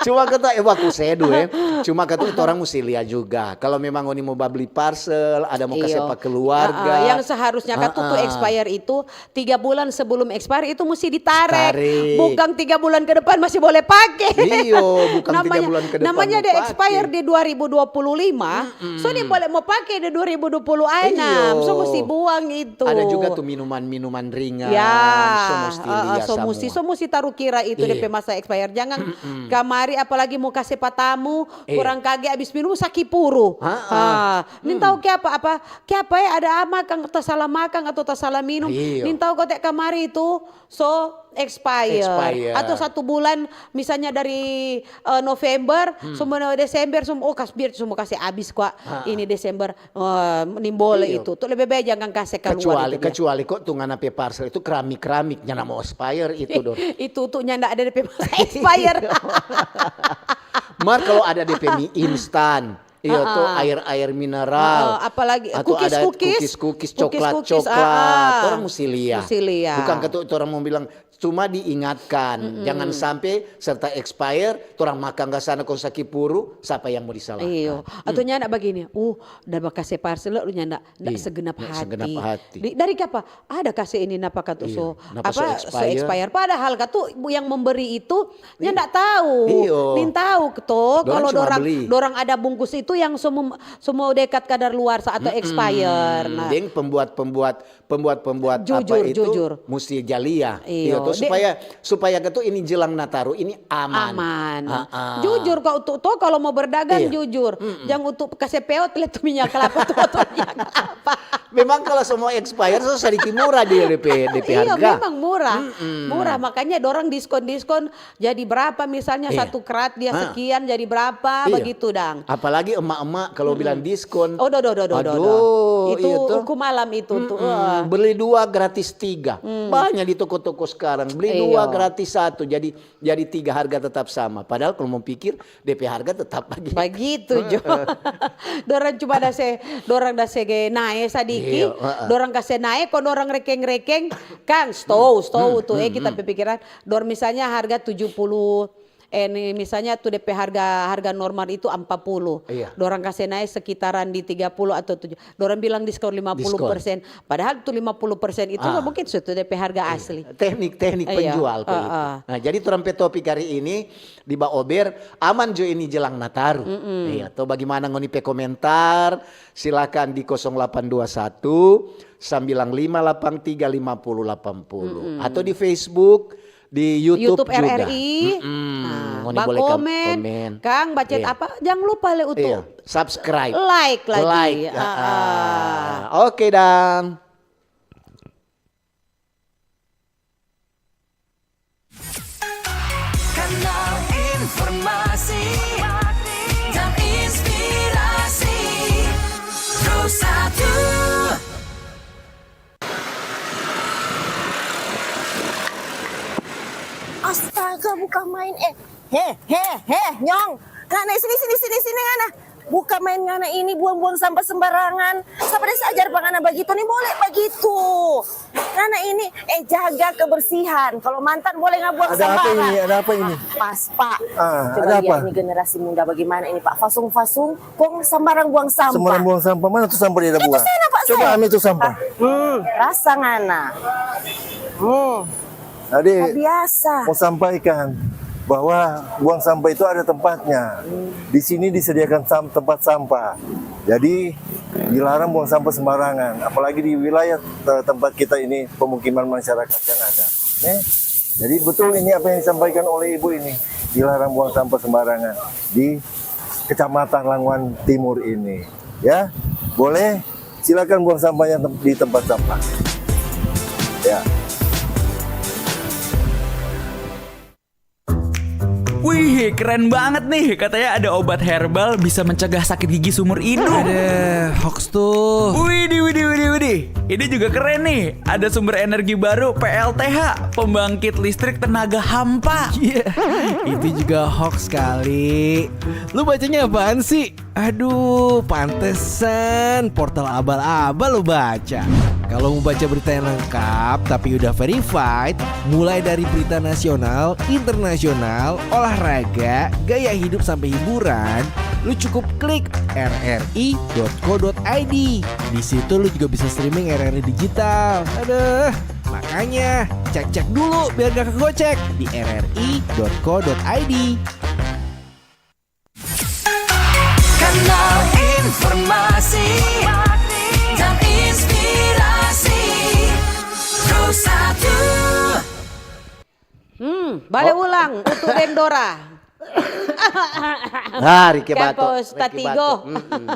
Cuma kata, eh, baku sedu, eh. Cuma kata torang mesti lihat juga. Kalau memang ngoni mau babli parcel, ada mau kase pa keluarga. Heeh, yang seharusnya kata tuh expire itu tiga bulan sebelum expire itu mesti ditarik. Tarik. Bukan tiga bulan ke depan masih boleh pakai. Iyo, bukan tiga bulan ke depan namanya mau dia expire di dua ribu dua puluh lima, so dia boleh mau pakai di dua ribu dua puluh enam. Iyo. So mesti buang itu. Ada juga tuh minuman-minuman ringan, ya, so mesti, heeh, lihat so semua. Mesti, so mesti taru kira itu, iya, depe masa expire. Jangan kamari apalagi mau kase pa tamu, iya, kurang kage abis minum saki puru. Heeh. Ah, nintau ke apa, apa Kiapa ya, ada makang, tasala makang atau tasala minum? Iyo. Nintau kote kamari itu so expire. Expire. Atau satu bulan, misalnya dari, eh, November, hmm, semua Desember, semua, oh, kas-, biar semua kasih abis kwa. Ha. Ini Desember, eh, nimbole. Iyo. Itu. Tuh lebih baik jangan kasih keluar. Kecuali, itu dia, kecuali kok tuh ngana pe parcel itu keramik-keramik, nyanda mau expire itu, Dor. Itu tuh nyanda ada depe masa expire. Mar, kalau ada depe mie instan, iyo, tuh, air-air mineral. Heeh, apalagi atau ada cookies-cookies, cookies-cookies, coklat-coklat, ah, ah, orang musti lia. Musti lia. Bukan kata orang mau bilang, cuma diingatkan, jangan sampai serta expire, orang makan ke sana kong saki puru, siapa yang mau disalahkan? Iyo. Atau nyanda begini, uh, udah bakase parcel, lu nyanda, ndak segenap hati. Ndak segenap hati. Di, dari kapa? Ada kase ini napa katu so, napa so expire. Padahal katu yang memberi itu nya ndak tahu. Iyo. Nintau to kalau dorang, dorang ada bungkus itu yang so mem-, so mo dekat kadaluarsa atau expire. Nah. Deng pembuat-pembuat, pembuat-pembuat apa itu musti jalia. Iyo. Iyo to, supaya, supaya katu ini jelang Nataru ini aman. Aman. Jujur kau tu, to kalau mau berdagang jujur. Jang utu kase peot le tu minyak kelapa tu atau minyak apa. Memang kalau semua expire, so sadiki murah dia depe, depe harga. Iya, memang murah. Murah, makanya dorang diskon-diskon jadi berapa, misalnya satu krat dia sekian jadi berapa, begitu dang. Apalagi emak-emak kalau bilang diskon. Oh, do, do, do, do, do, do. Aduh, itu hukum alam itu tuh. Beli dua gratis tiga. Banyak di toko-toko sekarang. Beli dua gratis satu. Jadi jadi tiga harga tetap sama. Padahal kalau mau pikir, depe harga tetap bagitu. Bagitu jo. Dorang cuma da se, dorang da se ge nae sadiki. Iyo, heeh. Dorang kase nae, kong dorang rekeng-rekeng, kang, stou, stou tu, eh, kita pe pikiran. Dor misalnya harga tujuh puluh, eh, ni misalnya tu depe harga, harga normal itu empat puluh. Iya. Dorang kase nae sekitaran di tiga puluh atau tujuh. Dorang bilang diskon lima puluh persen. Diskon. Padahal tu lima puluh persen itu mungkin sudah depe harga asli. Teknik-teknik penjual itu. Nah, jadi torang pe topik hari ini di Baober, aman jo ini jelang Nataru. Iya, to bagaimana ngoni pe komentar? Silakan di kosong delapan dua satu, sembilan lima delapan tiga lima puluh delapan puluh. Atau di Facebook, di YouTube juga. YouTube R R I. Nah, ngoni boleh komen, kang, bacet apa? Jangan lupa le utu. Iya, subscribe. Like lagi. Like. Ah, ah. Oke, dang. Kanal informasi dan inspirasi. Pro satu. Astaga, bukan main. Eh, he, he, he, nyong. Ngana, sini, sini, sini, sini, ngana. Bukan main ngana ini buang-buang sampah sembarangan. Sapa da se ajar pa ngana bagitu? Ni boleh bagitu. Ngana ini, eh, jaga kebersihan. Kalau mantan boleh nggak buang sembarang. Ada apa ini? Ada apa ini? Pas, Pak. Ah, coba ada apa? Lihat ini generasi muda bagaimana ini, Pak. Fasung-fasung, kong sembarang buang sampah. Sembarang buang sampah. Mana tuh sampah dia ada buang? Itu sana, Pak. Coba ambil tuh sampah. Hmm, rasa ngana. Hmm. Jadi, mau sampaikan bahwa buang sampah itu ada tempatnya. Di sini disediakan sam-, tempat sampah. Jadi, dilarang buang sampah sembarangan, apalagi di wilayah te-, tempat kita ini, pemukiman masyarakat yang ada. Eh, jadi, betul ini apa yang disampaikan oleh Ibu ini, dilarang buang sampah sembarangan di Kecamatan Languan Timur ini. Ya, boleh, silakan buang sampahnya tem-, di tempat sampah. Ya. Wih, keren banget nih. Katanya ada obat herbal bisa mencegah sakit gigi seumur hidup. Ada hoax tuh. Widih, widih, widih, widih. Ini juga keren nih. Ada sumber energi baru, P L T H, pembangkit listrik tenaga hampa. Iya, itu juga hoax kali. Lu bacanya apaan sih? Aduh, pantesan portal abal-abal lo baca. Kalau mau baca berita yang lengkap tapi udah verified, mulai dari berita nasional, internasional, olahraga, gaya hidup sampai hiburan, lu cukup klik r r i dot co dot i d. Di situ lu juga bisa streaming R R I digital. Aduh, makanya cek-cek dulu biar gak kegocek di r r i dot co dot i d. Kanal informasi dan inspirasi. Pro satu. Hmm, bale ulang, Utu deng Dora. Ah, Riki Bato. Kapos Riki Tatigo. Bato. Mm-mm.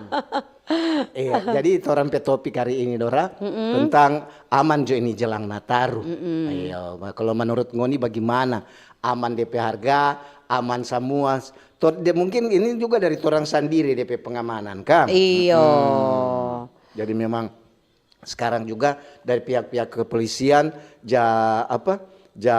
Iya, jadi torang pe topik hari ini, Dora, tentang aman jo ini jelang Nataru. Iya, kalau menurut ngoni bagaimana? Aman D P harga, aman samua. Tor, de, mungkin ini juga dari torang sandiri D P pengamanan, kan? Iyo. Jadi memang sekarang juga dari pihak-pihak kepolisian ja apa ja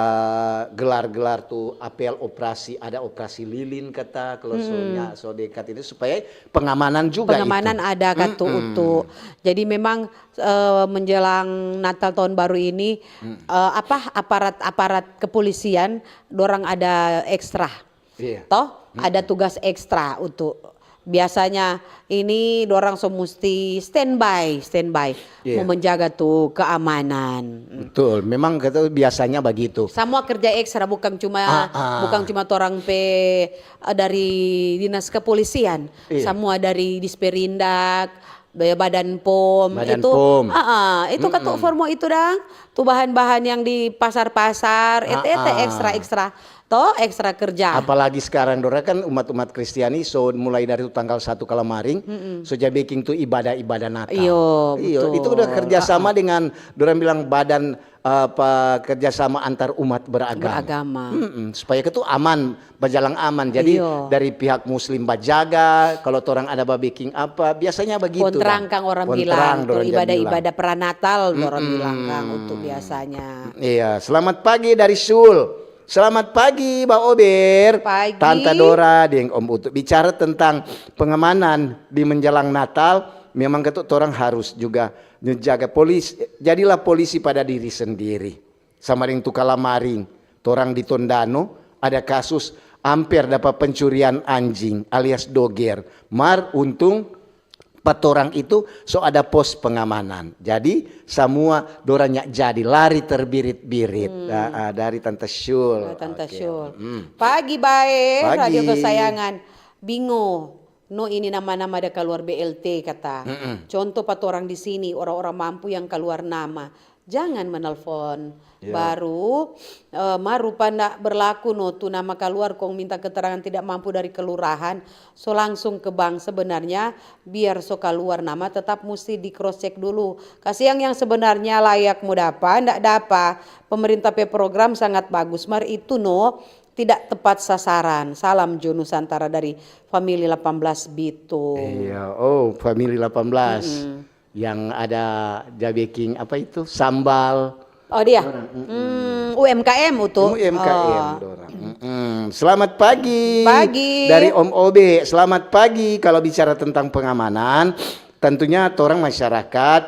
gelar-gelar tu apel operasi, ada operasi lilin kata kalau so nya so dekat itu supaya pengamanan juga Pengamanan itu. Ada katu Utu. Jadi memang eh, menjelang Natal tahun baru ini eh, apa aparat-aparat kepolisian dorang ada ekstra. Iya. Toh, ada tugas ekstra Utu. Biasanya ini dorang so musti standby, standby Iya. mau menjaga tu keamanan. Betul, memang kata biasanya begitu. Semua kerja ekstra, bukan cuma Ah, ah. bukan cuma torang pe eh, dari dinas kepolisian, Iya. semua dari Disperindak, be- Badan Pom Badan itu. Pom. Ah, ah, itu katu formo itu dang, tu bahan-bahan yang di pasar-pasar, ete-ete Ah, ah. Ekstra-ekstra, toh ekstra kerja. Apalagi sekarang Dora kan umat-umat Kristiani so mulai dari tu tanggal satu kalamaring so ja beking tu ibadah-ibadah Natal. Iyo, Iyo, betul. Itu udah kerjasama dengan dorang bilang badan apa kerjasama antar umat beragama. Beragama. Mm-mm, supaya itu aman, berjalan aman. Jadi Iyo. Dari pihak Muslim bajaga, kalau orang ada babeking apa, biasanya begitu. Kontrang Bang. Kang orang Kontrang bilang, tu dorang ja ibadah-ibadah bilang. Pranatal dorang bilang Kang Utu biasanya. Iya, selamat pagi dari Seoul. Selamat pagi, Ba Ober. Pagi. Tanta Dora deng Om Utu. Bicara tentang pengamanan di menjelang Natal, memang ketuk orang harus juga menjaga polisi. Jadilah polisi pada diri sendiri. Sama deng tu kalamaring, torang di Tondano ada kasus amper dapa pencurian anjing alias doger. Mar untung pa torang itu so ada pos pengamanan. Jadi samua dorang nya jadi lari terbirit-birit. Ah, ah, dari Tante Syul. Tante Oke. Syul. Hmm. Pagi bae, Pagi. radio kesayangan. Bingo. No ini nama-nama ada kaluar B L T kata. Contoh pa torang di sini, orang-orang mampu yang kaluar nama. Jangan menelpon. Ya. Baru, eh, mar rupa nda berlaku no tu nama kaluar kong minta keterangan tidak mampu dari kelurahan, so langsung ke bank. Sebenarnya biar so kaluar nama tetap musti di cross check dulu. Kasiang yang sebenarnya layak mo dapa, nda dapa. Pemerintah pe program sangat bagus, mar itu no tidak tepat sasaran. Salam jo Nusantara dari Family delapan belas Bitung. Iya, oh Family delapan belas. Yang ada jabeking apa itu? Sambal. Oh dia, hmm, U M K M Utu. U M K M Oh. dorang. Mm-mm. Selamat pagi. Pagi. Dari Om Obe. Selamat pagi. Kalau bicara tentang pengamanan, tentunya orang masyarakat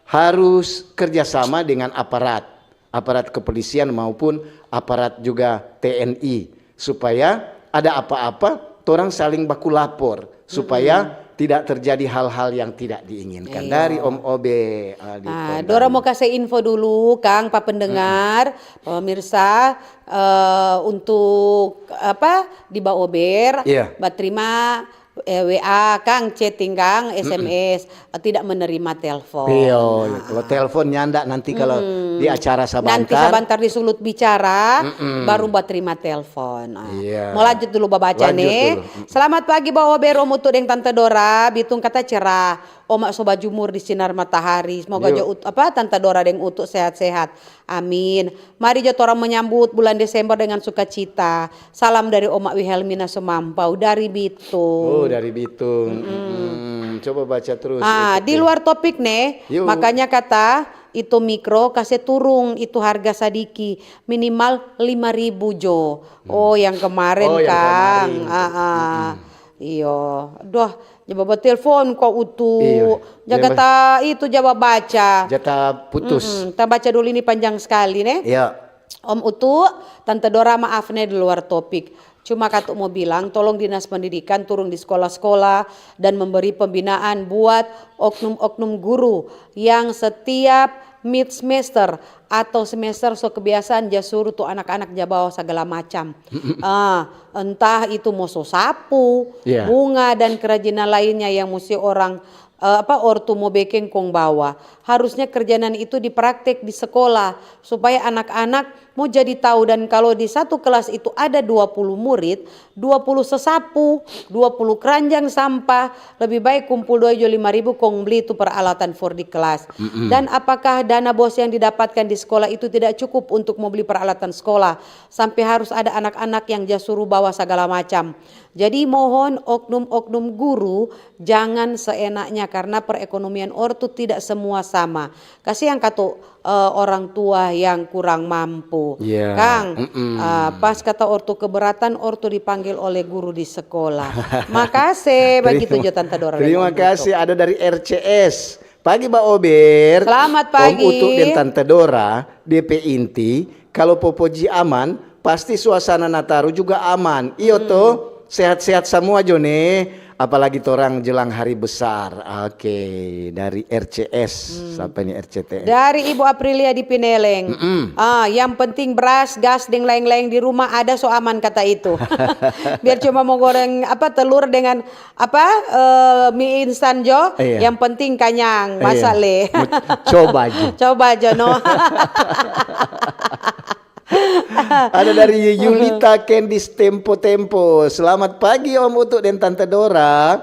harus kerjasama dengan aparat, aparat kepolisian maupun aparat juga T N I, supaya ada apa-apa, orang saling baku lapor supaya tidak terjadi hal-hal yang tidak diinginkan. Iya. Dari Om Obe. Ah, di Ah, Tondano. Dora mau kasih info dulu, Kang, pa pendengar, pemirsa, eh, untuk apa di Baober, Iya. baterima eh, W A kang, chatting kang, S M S, eh, tidak menerima telepon. Iyo, iyo. Kalau telepon nyanda nanti kalau di acara sabantar. Nanti sabantar di sulut bicara, baru buat terima telepon. Ah. Iya. Mau lanjut dulu babaca nih. Lanjut dulu. Selamat pagi, Ba Ober, Om Utu deng Tante Dora. Bitung kata cerah. Oma so bajumur di sinar matahari. Semoga jo Ut-, apa, Tante Dora deng Utu sehat-sehat. Amin. Mari jo torang menyambut bulan Desember dengan sukacita. Salam dari Oma Wihelmina Sumampau dari Bitung. Oh, dari Bitung. Mm-mm. Mm-mm. Coba baca terus. Ah, di luar topik, ne. Yuk. Makanya kata itu mikro kase turung itu harga sadiki, minimal lima ribu jo. Oh, yang kemarin, Kang. Oh, yang kemarin. Ah, ah. Mm-mm. Iyo. Doh, jaba batelfon ko Utu. Iyo. Jaga ta itu, jaba baca. Jata putus. Mm-mm. Ta baca dulu, ini panjang skali, ne. Iya. Om Utu, Tante Dora, maaf ne di luar topik. Cuma katu mo bilang, tolong Dinas Pendidikan turun di skola-skola dan memberi pembinaan buat oknum-oknum guru yang setiap mid semester atau semester so kebiasaan ja suru tu anak-anak ja bawa sagala macam. Ah, entah itu mo so sapu, bunga, dan kerajinan lainnya yang musti orang, eh, apa, ortu mo bekeng kong bawa. Harusnya kerjaan itu dipraktek di sekolah supaya anak-anak mo jadi tahu. Dan kalau di satu kelas itu ada dua puluh murid, dua puluh sesapu, dua puluh keranjang sampah, lebih baik kumpul dua jo lima ribu kong bli tu peralatan for di kelas. Mm-mm. Dan apakah dana bos yang didapatkan di sekolah itu tidak cukup untuk mo bli peralatan sekolah, sampai harus ada anak-anak yang ja suru bawa sagala macam? Jadi mohon oknum-oknum guru jangan seenaknya, karena perekonomian ortu tidak semua sama. Kasiang katu, eh, orang tua yang kurang mampu. Iya. Kang, mm-mm, eh, pas kata ortu keberatan, ortu dipanggil oleh guru di sekolah. Makase, bagitu jo Tante Dora. Terima kasih, ada dari R C S. Pagi, Ba Ober. Selamat pagi. Om Utu deng Tante Dora, depe inti, kalu popoji aman, pasti suasana Nataru juga aman. Iyo to, sehat-sehat samua jo ne, apalagi torang jelang hari besar. Oke, dari R C S. Sapa ini R C T S? Dari Ibu Aprilia di Pineleng. Mm-mm. Ah, yang penting beras, gas, deng laeng-laeng di rumah ada, so aman kata itu. Biar cuma mo goreng apa, telur dengan apa, eh, mie instan jo, iya, yang penting kanyang. Iya. Masa le? Mo-, coba aja. Coba aja, no. Ada dari Yulita Kendis Tempo Tempo. Selamat pagi, Om Utu deng Tante Dora.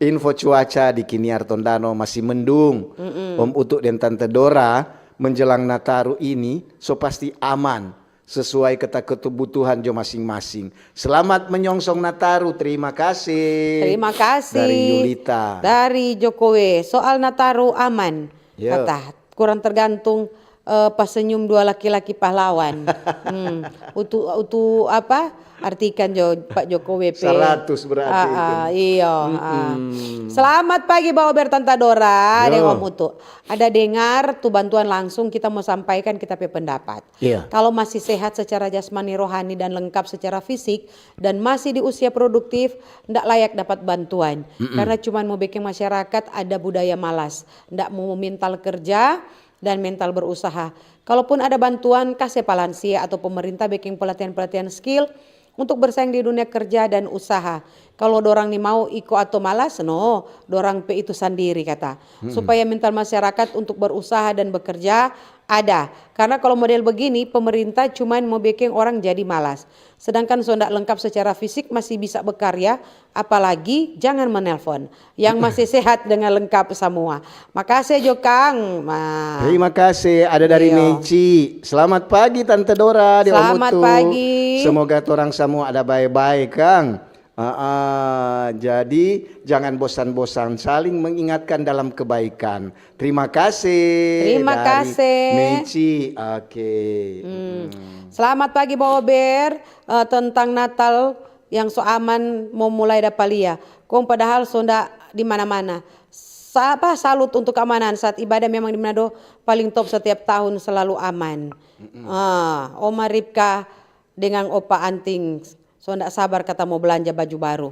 Info cuaca di Kiniar Tondano masih mendung. Mm-mm. Om Utu deng Tante Dora, menjelang Nataru ini so pasti aman, sesuai kata kebutuhan jo masing-masing. Selamat menyongsong Nataru, terima kasih. Terima kasih. Dari Yulita. Dari Jokowi, soal Nataru aman, yo, kata, kurang tergantung, eh, pas senyum dua laki-laki pahlawan. Hmm. Utu, utu apa? Artikan jo Pak Jokowi pe. Seratus berarti itu. Ah, ah, iyo, ah. Mm-mm. Selamat pagi, Ba Ober, Tanta Dora, yo, deng Om Utu. Ada dengar tu bantuan langsung, kita mau sampaikan kita pe pendapat. Iya. Kalau masih sehat secara jasmani, rohani, dan lengkap secara fisik, dan masih di usia produktif, ndak layak dapat bantuan. Mm-mm. Karena cuman mau bikin masyarakat ada budaya malas, ndak mau mental kerja dan mental berusaha. Kalaupun ada bantuan, kase pa lansia atau pemerintah bikin pelatihan-pelatihan skill untuk bersaing di dunia kerja dan usaha. Kalau dorang ni mau iko atau malas, no, dorang pe itu sandiri, kata. Mm-mm. Supaya mental masyarakat untuk berusaha dan bekerja ada. Karena kalau model begini, pemerintah cuman mau bikin orang jadi malas. Sedangkan so ndak lengkap secara fisik masih bisa bekarya, apalagi jangan menelpon. Yang masih sehat dengan lengkap semua. Makase jo, Kang. Ma. Terima kasih. Ada dari, iyo, Meci. Selamat pagi, Tante Dora, deng Om Utu. Selamat pagi. Semoga torang samua ada bae-bae, Kang. Ah, ah, jadi jangan bosan-bosan saling mengingatkan dalam kebaikan. Terima kasih. Terima kasih. Meci. Oke. Hmm. Hmm. Selamat pagi, Ba Ober. Eh, tentang Natal yang so aman mau mulai dapa lia. Kong padahal so nda di mana-mana. Sa-, apa, salut untuk keamanan saat ibadah memang di Manado paling top setiap tahun, selalu aman. Mm-mm. Ah, Oma Ripka dengan Opa Anting. So ndak sabar kata mau belanja baju baru.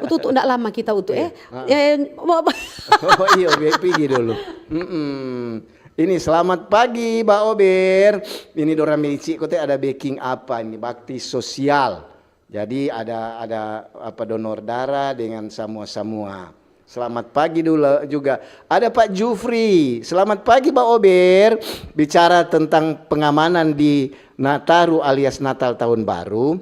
Utu, Utu, ndak lama kita, Utu, eh. Iya. Ah. Eh, mau apa? Oh, iyo, bi-, pigi dulu. Mm-mm. Ini, selamat pagi, Ba Ober. Ini dorang Meci, kote ada beking apa ini? Bakti sosial. Jadi ada ada apa donor darah dengan semua-semua. Selamat pagi dulu juga. Ada Pak Jufri. Selamat pagi Pak Ober. Bicara tentang pengamanan di Nataru alias Natal Tahun Baru.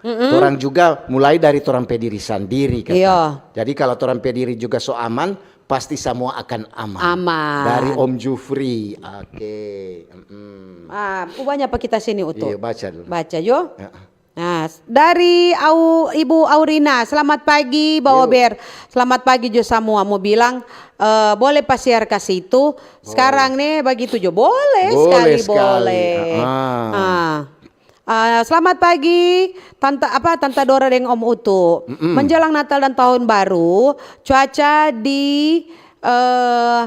Torang juga mulai dari torang pe diri sandiri kata. Iya. Jadi kalau torang pe diri juga so aman, pasti semua akan aman. Aman. Dari Om Jufri. Oke. Mm-mm. Ah, ubahnya apa kita sini Utu? Iya, baca dulu. Baca jo. Ya. Nah, dari Au, Ibu Aurina, selamat pagi Baober. Selamat pagi jo samua. Mau bilang eh, boleh pasiar ka situ. Sekarang nih begitu jo. Boleh, Boleh sekali, sekali. Boleh. Ah. Ah. Ah, selamat pagi Tante apa Tante Dora deng Om Utu. Menjelang Natal dan Tahun Baru, cuaca di eh,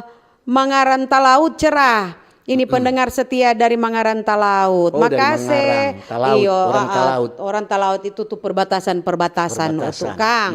Mangarantalaut cerah. Ini pendengar setia dari Mangarantalaut. Oh, dari Makase. Mangarantalaut, Iyo, orang ah, ah, Talaut. Orang Talaut itu tuh perbatasan-perbatasan Perbatasan. Utu, Kang.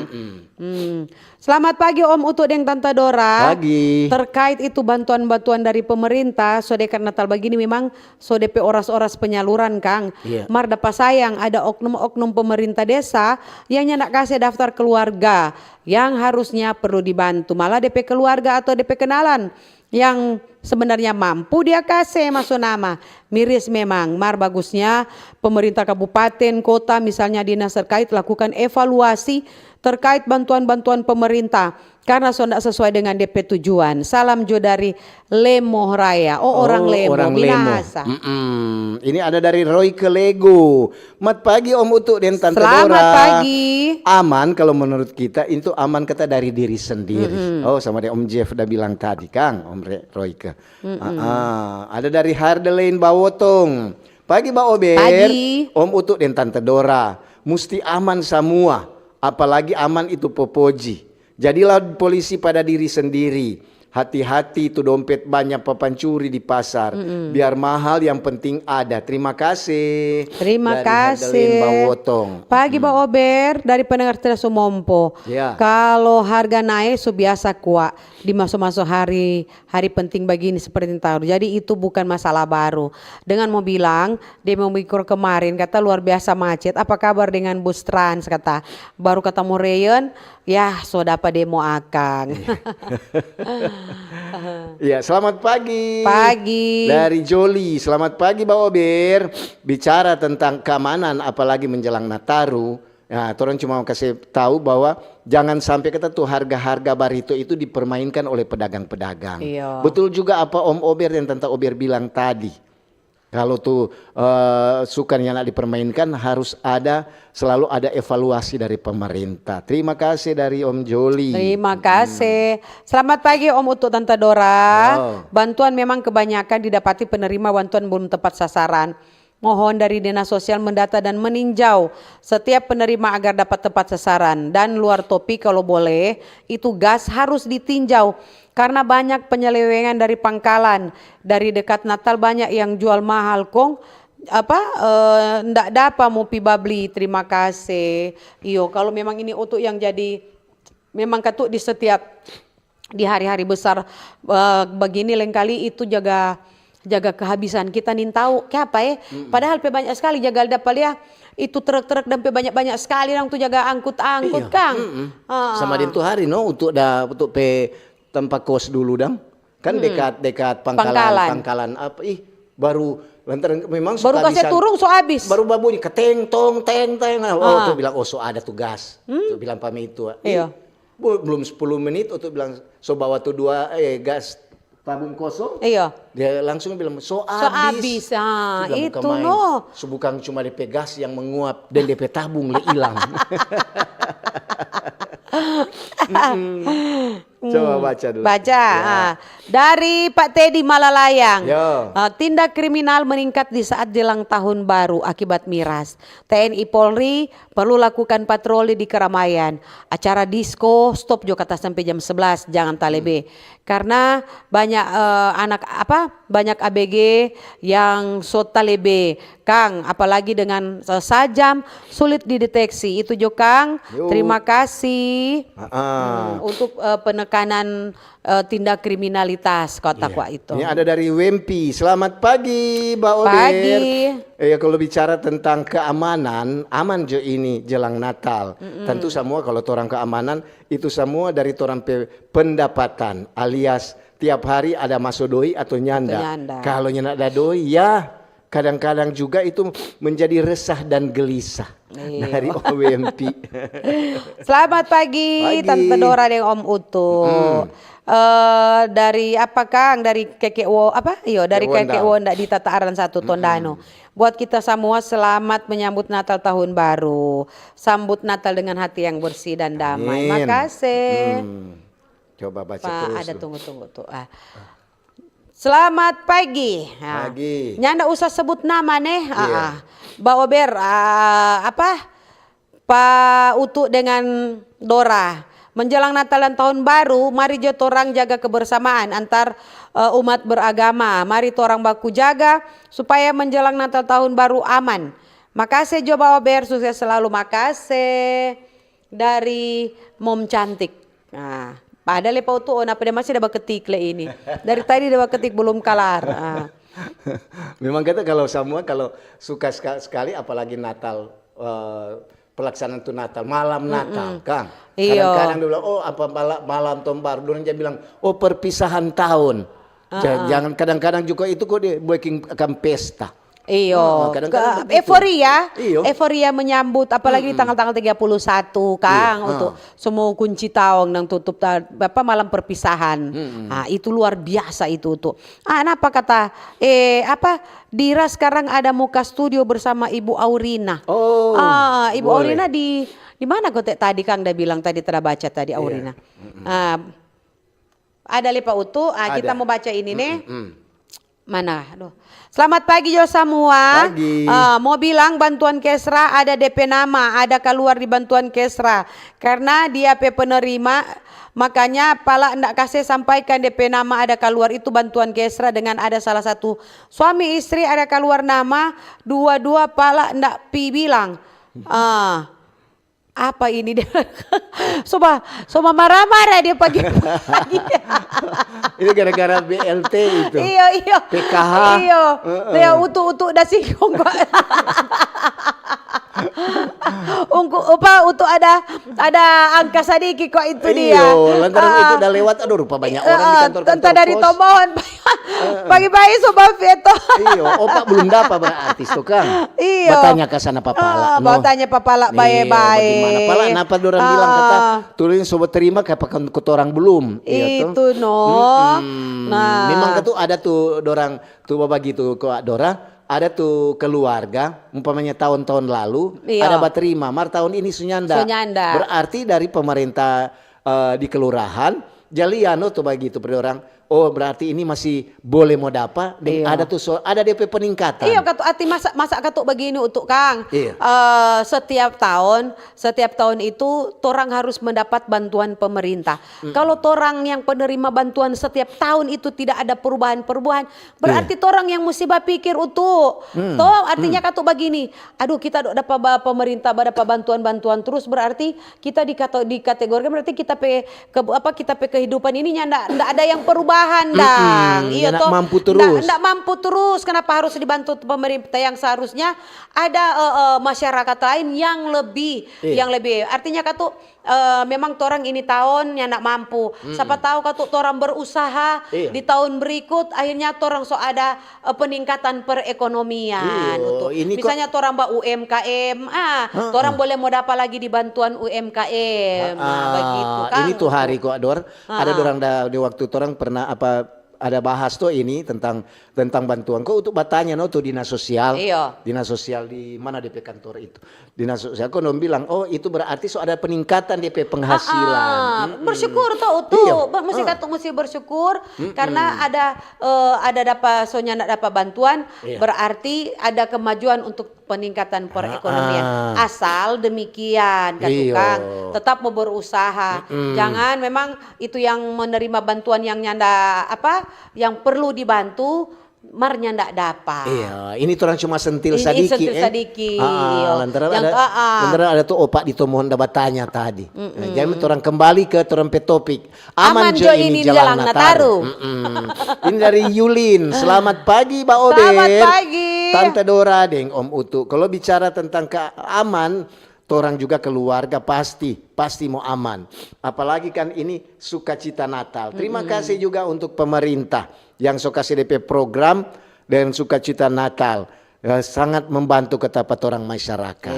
Hmm. Selamat pagi Om Utu deng Tante Dora. Pagi. Terkait itu bantuan-bantuan dari pemerintah, so dekat Natal begini memang so depe oras-oras penyaluran, Kang. Iya. Mar dapa sayang ada oknum-oknum pemerintah desa yang nyanda kase daftar keluarga yang harusnya perlu dibantu. Malah depe keluarga atau depe kenalan yang sebenarnya mampu dia kase maso nama. Miris memang, mar bagusnya pemerintah kabupaten, kota, misalnya dinas terkait lakukan evaluasi terkait bantuan-bantuan pemerintah karena so ndak sesuai dengan depe tujuan. Salam jo dari Lemo Raya. Oh, orang Oh, Lemo, orang Lemo. Minahasa. Mm-mm. Ini ada dari Roy Kelego. Mat pagi Om Utu dan Tante Selamat Dora. Pagi. Aman kalau menurut kita itu aman kata dari diri sendiri. Oh sama deh Om Jeff udah bilang tadi Kang, Om Re- Royke. Ah, ah. Ada dari Hardelein Bawotong. Pagi Ba Ober, Pagi. Om Utu dan Tante Dora. Musti aman semua, apalagi aman itu popoji. Jadilah polisi pada diri sendiri. Hati-hati tu dompet banyak papancuri di pasar. Biar mahal yang penting ada. Terima kasih. Terima Dari Hardelein kasih. Bawotong. Pagi Ba Ober dari pendengar setia Sumompo. Ya. Kalau harga naik su biasa kwa di maso-maso hari hari penting begini seperti tahu. Jadi itu bukan masalah baru. Dengan mau bilang demo mikro kemarin kata luar biasa macet. Apa kabar dengan bus trans kata. Baru kata mau reyen, ya so dapa demo akang. Ya, selamat pagi. Pagi. Dari Joli, selamat pagi Ba Ober. Bicara tentang keamanan, apalagi menjelang Nataru. Nah, torang cuma mau kasih tahu bahwa jangan sampai kita tuh harga-harga barito itu dipermainkan oleh pedagang-pedagang. Iya. Betul juga apa Om Ober dan Tante Ober bilang tadi. Kalau tuh eh, suka yang nak dipermainkan harus ada selalu ada evaluasi dari pemerintah. Terima kasih dari Om Joli. Terima kasih. Selamat pagi Om Utu Tante Dora. Oh. Bantuan memang kebanyakan didapati penerima bantuan belum tepat sasaran. Mohon dari Dinas Sosial mendata dan meninjau setiap penerima agar dapat tepat sasaran. Dan luar topi kalau boleh, itu gas harus ditinjau. Karena banyak penyelewengan dari pangkalan. Dari dekat Natal banyak yang jual mahal kong apa eh, ndak dapa mo pi babli. Terima kasih. Iyo, kalau memang ini Utu yang jadi memang katu di setiap di hari-hari besar eh, begini lengkali itu jaga jaga kehabisan kita nin tahu ke apa eh padahal pe banyak sekali jaga dapa lia itu truk-truk dan pe banyak-banyak sekali orang tu jaga angkut-angkut Iya. Kang. Mm-mm. Ah. Sama deng tu hari no untuk da untuk pe tempat kos dulu dang kan dekat dekat pangkalan Pangkalan. Pangkalan apa ih baru lantaran memang Baru suka kasih bisa- turun so habis. Baru babunyi keteng tong teng teng. Oh Ah. tu bilang oh so ada tugas. Tu bilang pami itu. Iya. Bu- belum sepuluh menit untuk bilang so bawa tu dua eh gas tabung kosong. Iya. Dia langsung bilang so So habis. Ah, Dia bilang, itu "Bukan main. No. So bukan cuma depe gas yang menguap dan depe tabung le hilang. Mm-mm. Coba baca dulu. Baca. Ya. Ah. Dari Pak Teddy Malalayang. Ya. Ah, tindak kriminal meningkat di saat jelang tahun baru akibat miras. T N I Polri perlu lakukan patroli di keramaian. Acara disko stop jo kata sampai jam sebelas, jangan talebe. Karena banyak eh, anak apa banyak A B G yang so talebe, Kang, apalagi dengan eh, sajam sulit dideteksi. Itu jo Kang. Yo. Terima kasih. Ah, ah. Hmm, untuk eh, penek kanan, eh, tindak kriminalitas kota kwa itu. Ini ada dari Wempi. Selamat pagi, Mbak Ober. Pagi. Ya, kalau bicara tentang keamanan, aman jo ini jelang Natal. Tentu semua kalau torang keamanan, itu semua dari torang pe pendapatan, alias tiap hari ada maso doi atau nyanda. Atau nyanda. Kalau nyanda ada doi, ya kadang-kadang juga itu menjadi resah dan gelisah. Iya. Dari Om Wempi. Selamat pagi, pagi. Tante Dora deng Om Utu. Eh, dari apa, Kang? Dari Keke Wo, apa? Iyo, dari Keke Wonda. Keke Wonda di Tata Aran satu Tondano. Buat kita semua, selamat menyambut Natal Tahun Baru. Sambut Natal dengan hati yang bersih dan damai. Amin. Makasih. Coba baca terus. Ada, tunggu, tunggu tuh. Ah. Selamat pagi. Pagi. Nyanda usah sebut nama, neh. Iya. Ah, ah. Ba Ober, ah, apa? Pa Utu dengan Dora. Menjelang Natal dan Tahun Baru, mari jo torang jaga kebersamaan antar, eh, umat beragama. Mari torang baku jaga supaya menjelang Natal Tahun Baru aman. Makase jo, Ba Ober, sukses selalu. Makase. Dari Mom Cantik. Nah, padahal le pa Utu, oh, napa dia masih ada baketik le ini. Dari tadi dia baketik belum kalar. Ah. Memang kata kalau semua, kalau suka seka-, sekali, apalagi Natal, eh, pelaksanaan tu Natal, malam Natal, Kang. Iyo. Kadang-kadang dia bilang, "Oh, apa mala-, malam tahun baru?" Dia bilang, "Oh, perpisahan tahun." Ja-, jangan, kadang-kadang juga itu kok dia bikin akang pesta. Iyo. Heeh, kadang-kadang begitu. Euforia, iyo. Euforia menyambut, apalagi di tanggal-tanggal tiga puluh satu, Kang, untuk semua kunci taong dan tutup ta-, apa, malam perpisahan. Ah, itu luar biasa itu tuh. Ah, napa kata, eh, apa, Dira sekarang ada muka studio bersama Ibu Aurina. Oh, ah, Ibu Aurina di, di mana kote tadi, Kang, dia bilang tadi, tada baca tadi, Aurina. Ah, ada le pa Utu, ah, kita mau baca ini nih. Mana? Aduh. Selamat pagi jo samua. Pagi. Eh, mau bilang bantuan Kesra ada de pe nama, ada kaluar di bantuan Kesra. Karna dia pe penerima, makanya pala nda kase sampaikan de pe nama ada kaluar itu bantuan Kesra dengan ada salah satu suami istri ada kaluar nama, dua-dua pala nda pi bilang. Eh, Apa ini dia? Soba, soba marah-marah dia pagi-pagi. Ini gara-gara B L T itu. Iyo, iyo. P K H. Iyo. Heeh. Dia utu-utu da singkong, Pak. Ungku, apa, utu ada, ada angka sadiki kok itu dia. Iyo, lantaran itu udah lewat, aduh, rupa banyak orang di kantor-kantor pos. Tanta dari Tombohon. Pagi-pagi, Sobat Vieto. Iyo, opa belum dapa berarti, to, Kang? Iyo. Batanya ka sana pa pala, no. Batanya pa pala bae-bae. Iyo, bagimana? Pala, napa dorang bilang kata, "Tulung so baterima, kapa kan katorang belum?" Iyo, to? Itu, no. Nah. Memang katu ada tu dorang, tu bagitu ko dorang, ada tu keluarga, umpamanya tahun-tahun lalu, ada baterima, mar tahun ini su nyanda. Su nyanda. Berarti dari pemerintah, eh, di kelurahan, ja lia no tu bagitu pa dorang. Oh, berarti ini masih boleh mo dapa, deng ada tu so, ada depe peningkatan. Iyo, katu ati masa, masa katu bagini utu, Kang. Iya. Eh, setiap tahun, setiap tahun itu torang harus mendapat bantuan pemerintah. Kalau torang yang penerima bantuan setiap tahun itu tidak ada perubahan-perubahan, berarti torang yang musti bapikir utu. To, artinya katu bagini, aduh, kita do dapa ba pemerintah, ba dapa bantuan-bantuan terus, berarti kita di kato-, dikategorikan berarti kita pe ke-, apa, kita pe kehidupan ini nyanda, nda ada yang perubahan, dang. Iyo, nyanda to, mampu nda, terus. Nda mampu terus. Kenapa harus dibantu pemerintah yang seharusnya ada, eh, eh, masyarakat lain yang lebih, yang lebih. Artinya katu, eh, memang torang ini tahun nyanda mampu. Sapa tahu katu torang berusaha di tahun berikut, akhirnya torang so ada eh, peningkatan perekonomian. Iyo, utu. Misalnya torang ba U M K M, ah, torang boleh mo dapa lagi di bantuan U M K M. Nah, bagitu, Kang. Ini tu hari ko, Dor, ada dorang da, di waktu torang pernah apa, ada bahas to ini tentang, tentang bantuan. Ko utu batanya no tu dinas sosial. Iyo. Dinas sosial di mana depe kantor itu? Dinas sosial, kong dong bilang, "Oh, itu berarti so ada peningkatan depe penghasilan." Ah, bersyukur to, utu. Iyo. Ber-, musti katu, musti bersyukur karena ada, eh, ada dapa, so nyanda dapa bantuan, berarti ada kemajuan untuk peningkatan perekonomian. Asal demikian, katu, Kang, tetap mau berusaha. Jangan memang itu yang menerima bantuan yang nyanda, apa, yang perlu dibantu, Mar nyanda dapa. Iya, ini torang cuma sentil sadiki. Sentil sadiki. Ah, lantaran ada, lantaran ada tu opa di Tomohon da batanya tadi. Nah, jadi torang kembali ke torang pe topik. Aman jo ini jalang Nataru. Ini dari Yulin. Selamat pagi, Ba Obe. Selamat pagi. Tante Dora deng Om Utu. Kalau bicara tentang keaman, torang juga keluarga pasti, pasti mo aman. Apalagi kan ini sukacita Natal. Terima kasih juga untuk pemerintah yang so kase depe program dan sukacita Natal. Ya, sangat membantu kata pa torang masyarakat.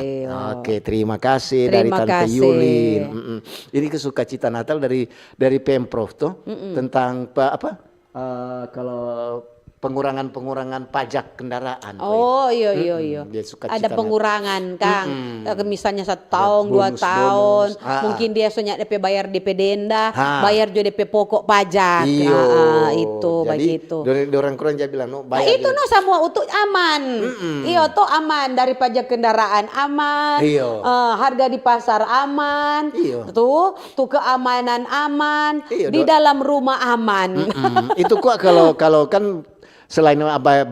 Oke, terima kasih dari Tante Yulin. Ini ke sukacita Natal dari dari Pemprov tuh tentang apa? Uh, kalau pengurangan-pengurangan pajak kendaraan. Oh, iyo, iyo, iyo. Ada pengurangan, Kang. Misalnya satu tahun, dua tahun, mungkin dia sonya depe bayar depe denda, bayar jo depe pokok pajak. Iyo. Itu begitu. Dari orang kurang jadi bilang, no, bayar. Itu no, semua utuh aman. Iyo, to aman dari pajak kendaraan aman. Iyo. Uh, harga di pasar aman. Iyo. Tuh, tuh keamanan aman. Iyo, di dalam rumah aman. Itu kok kalau kalau kan selain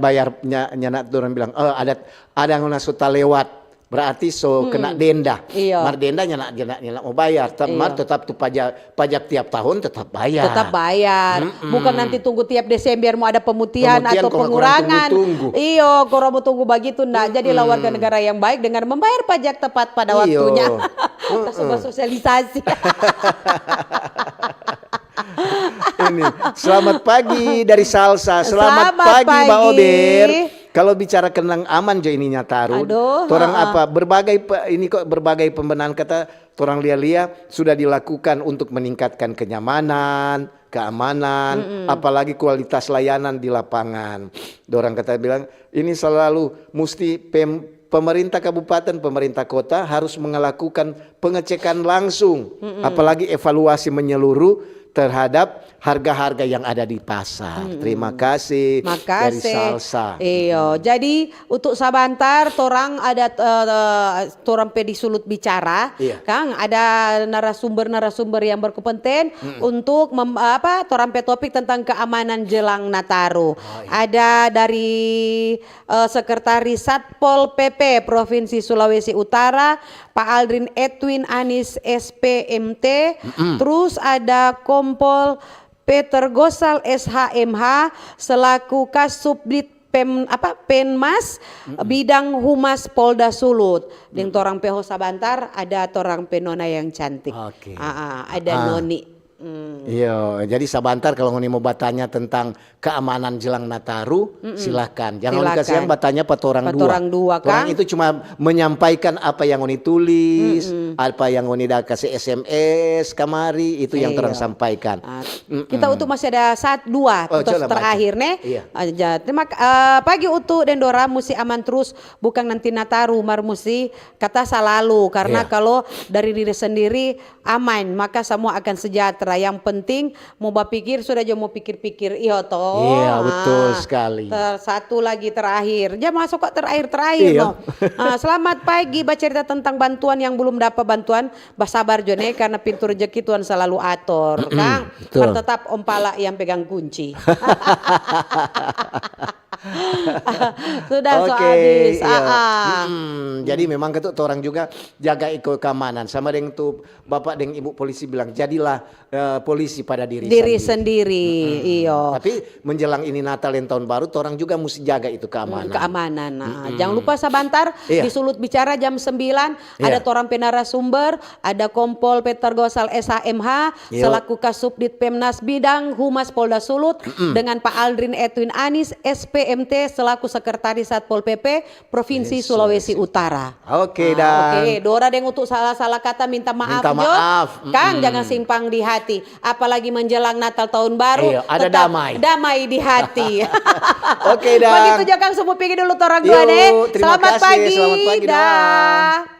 bayar nyana orang bilang, oh, ada ada ngona so talewat, berarti so kena denda. Mar denda nyana nyana nyana mo bayar, mar tetap tu pajak pajak tiap tahun tetap bayar. Tetap bayar. Bukan nanti tunggu tiap Desember mo ada pemutihan atau pengurangan. Iyo, koro mo tunggu bagitu nda. Jadilah warga negara yang baik dengan membayar pajak tepat pada waktunya. Kita coba sosialisasi. Ini, selamat pagi dari Salsa. Selamat pagi, Ba Ober. Kalau bicara kenang aman jo ini Nataru, torang apa berbagai ini kok berbagai pembenahan kata torang lia-lia sudah dilakukan untuk meningkatkan kenyamanan, keamanan, apalagi kualitas layanan di lapangan. Dorang kata bilang ini selalu musti pem pemerintah kabupaten, pemerintah kota harus melakukan pengecekan langsung, apalagi evaluasi menyeluruh terhadap harga-harga yang ada di pasar. Terima kasih dari Salsa. Iyo, jadi untuk sabantar torang ada uh, torang pe di sulut bicara, iya. Kang ada narasumber-narasumber yang berkompetensi untuk mem, apa torang pe topik tentang keamanan jelang Nataru. Oh, iya. Ada dari uh, Sekretaris Satpol P P Provinsi Sulawesi Utara, Pak Aldrin Edwin Anis S P M T, terus ada Kompol Peter Gosal S H M H selaku Kasubdit Pem, apa, Penmas bidang Humas Polda Sulut. Deng torang pe ho sabantar ada torang pe nona yang cantik. Oke. Ah, ah, ada Noni. Iyo, jadi sabantar kalau ngoni mau batanya tentang keamanan jelang Nataru, silakan. Jangan kasihan batanya pa torang dua. Torang itu cuma menyampaikan apa yang ngoni tulis, apa yang ngoni da kasih S M S kamari, itu yang torang sampaikan. Kita untuk masih ada saat dua, terus terakhir ne. Iya. Aja. Terima kasih. Pagi Utu deng dorang musti aman terus, bukan nanti Nataru mar musti kata salalu karena kalau dari diri sendiri aman, maka semua akan sejahtera. Yang penting mau bapikir sudah jo mau pikir-pikir, iyo to. Iya, betul sekali. Satu lagi terakhir, ja masuk kok terakhir-terakhir no. Selamat pagi, bacerita tentang bantuan yang belum dapat bantuan, basabar jo ne karena pintu rezeki Tuhan selalu ator, Kang. Betul. Mar tetap Om Pala yang pegang kunci. Sudah so habis. Iya. Jadi memang ketuk orang juga jaga iko keamanan sama dengan tu Bapak deng Ibu polisi bilang, jadilah uh, polisi pada diri, diri sendiri. Iyo. Tapi menjelang ini Natal dan tahun baru, orang juga mesti jaga itu keamanan. Keamanan. Nah, jangan lupa sabantar di Sulut Bicara jam sembilan ada torang pe narasumber, ada Kompol Peter Gosal S H M H selaku Kasubdit Pemnas bidang Humas Polda Sulut dengan Pak Aldrin Edwin Anis S P M T selaku Sekretaris Satpol P P Provinsi Sulawesi Utara. Oke, dan oke, Dora deng Utu salah-salah kata minta maaf jo. Kang, jangan simpang di hati. Apalagi menjelang Natal tahun baru, ada damai. Damai di hati. Oke, dan begitu jo Kang, sumu pigi dulu torang dua deh. Selamat pagi. Selamat pagi, dah.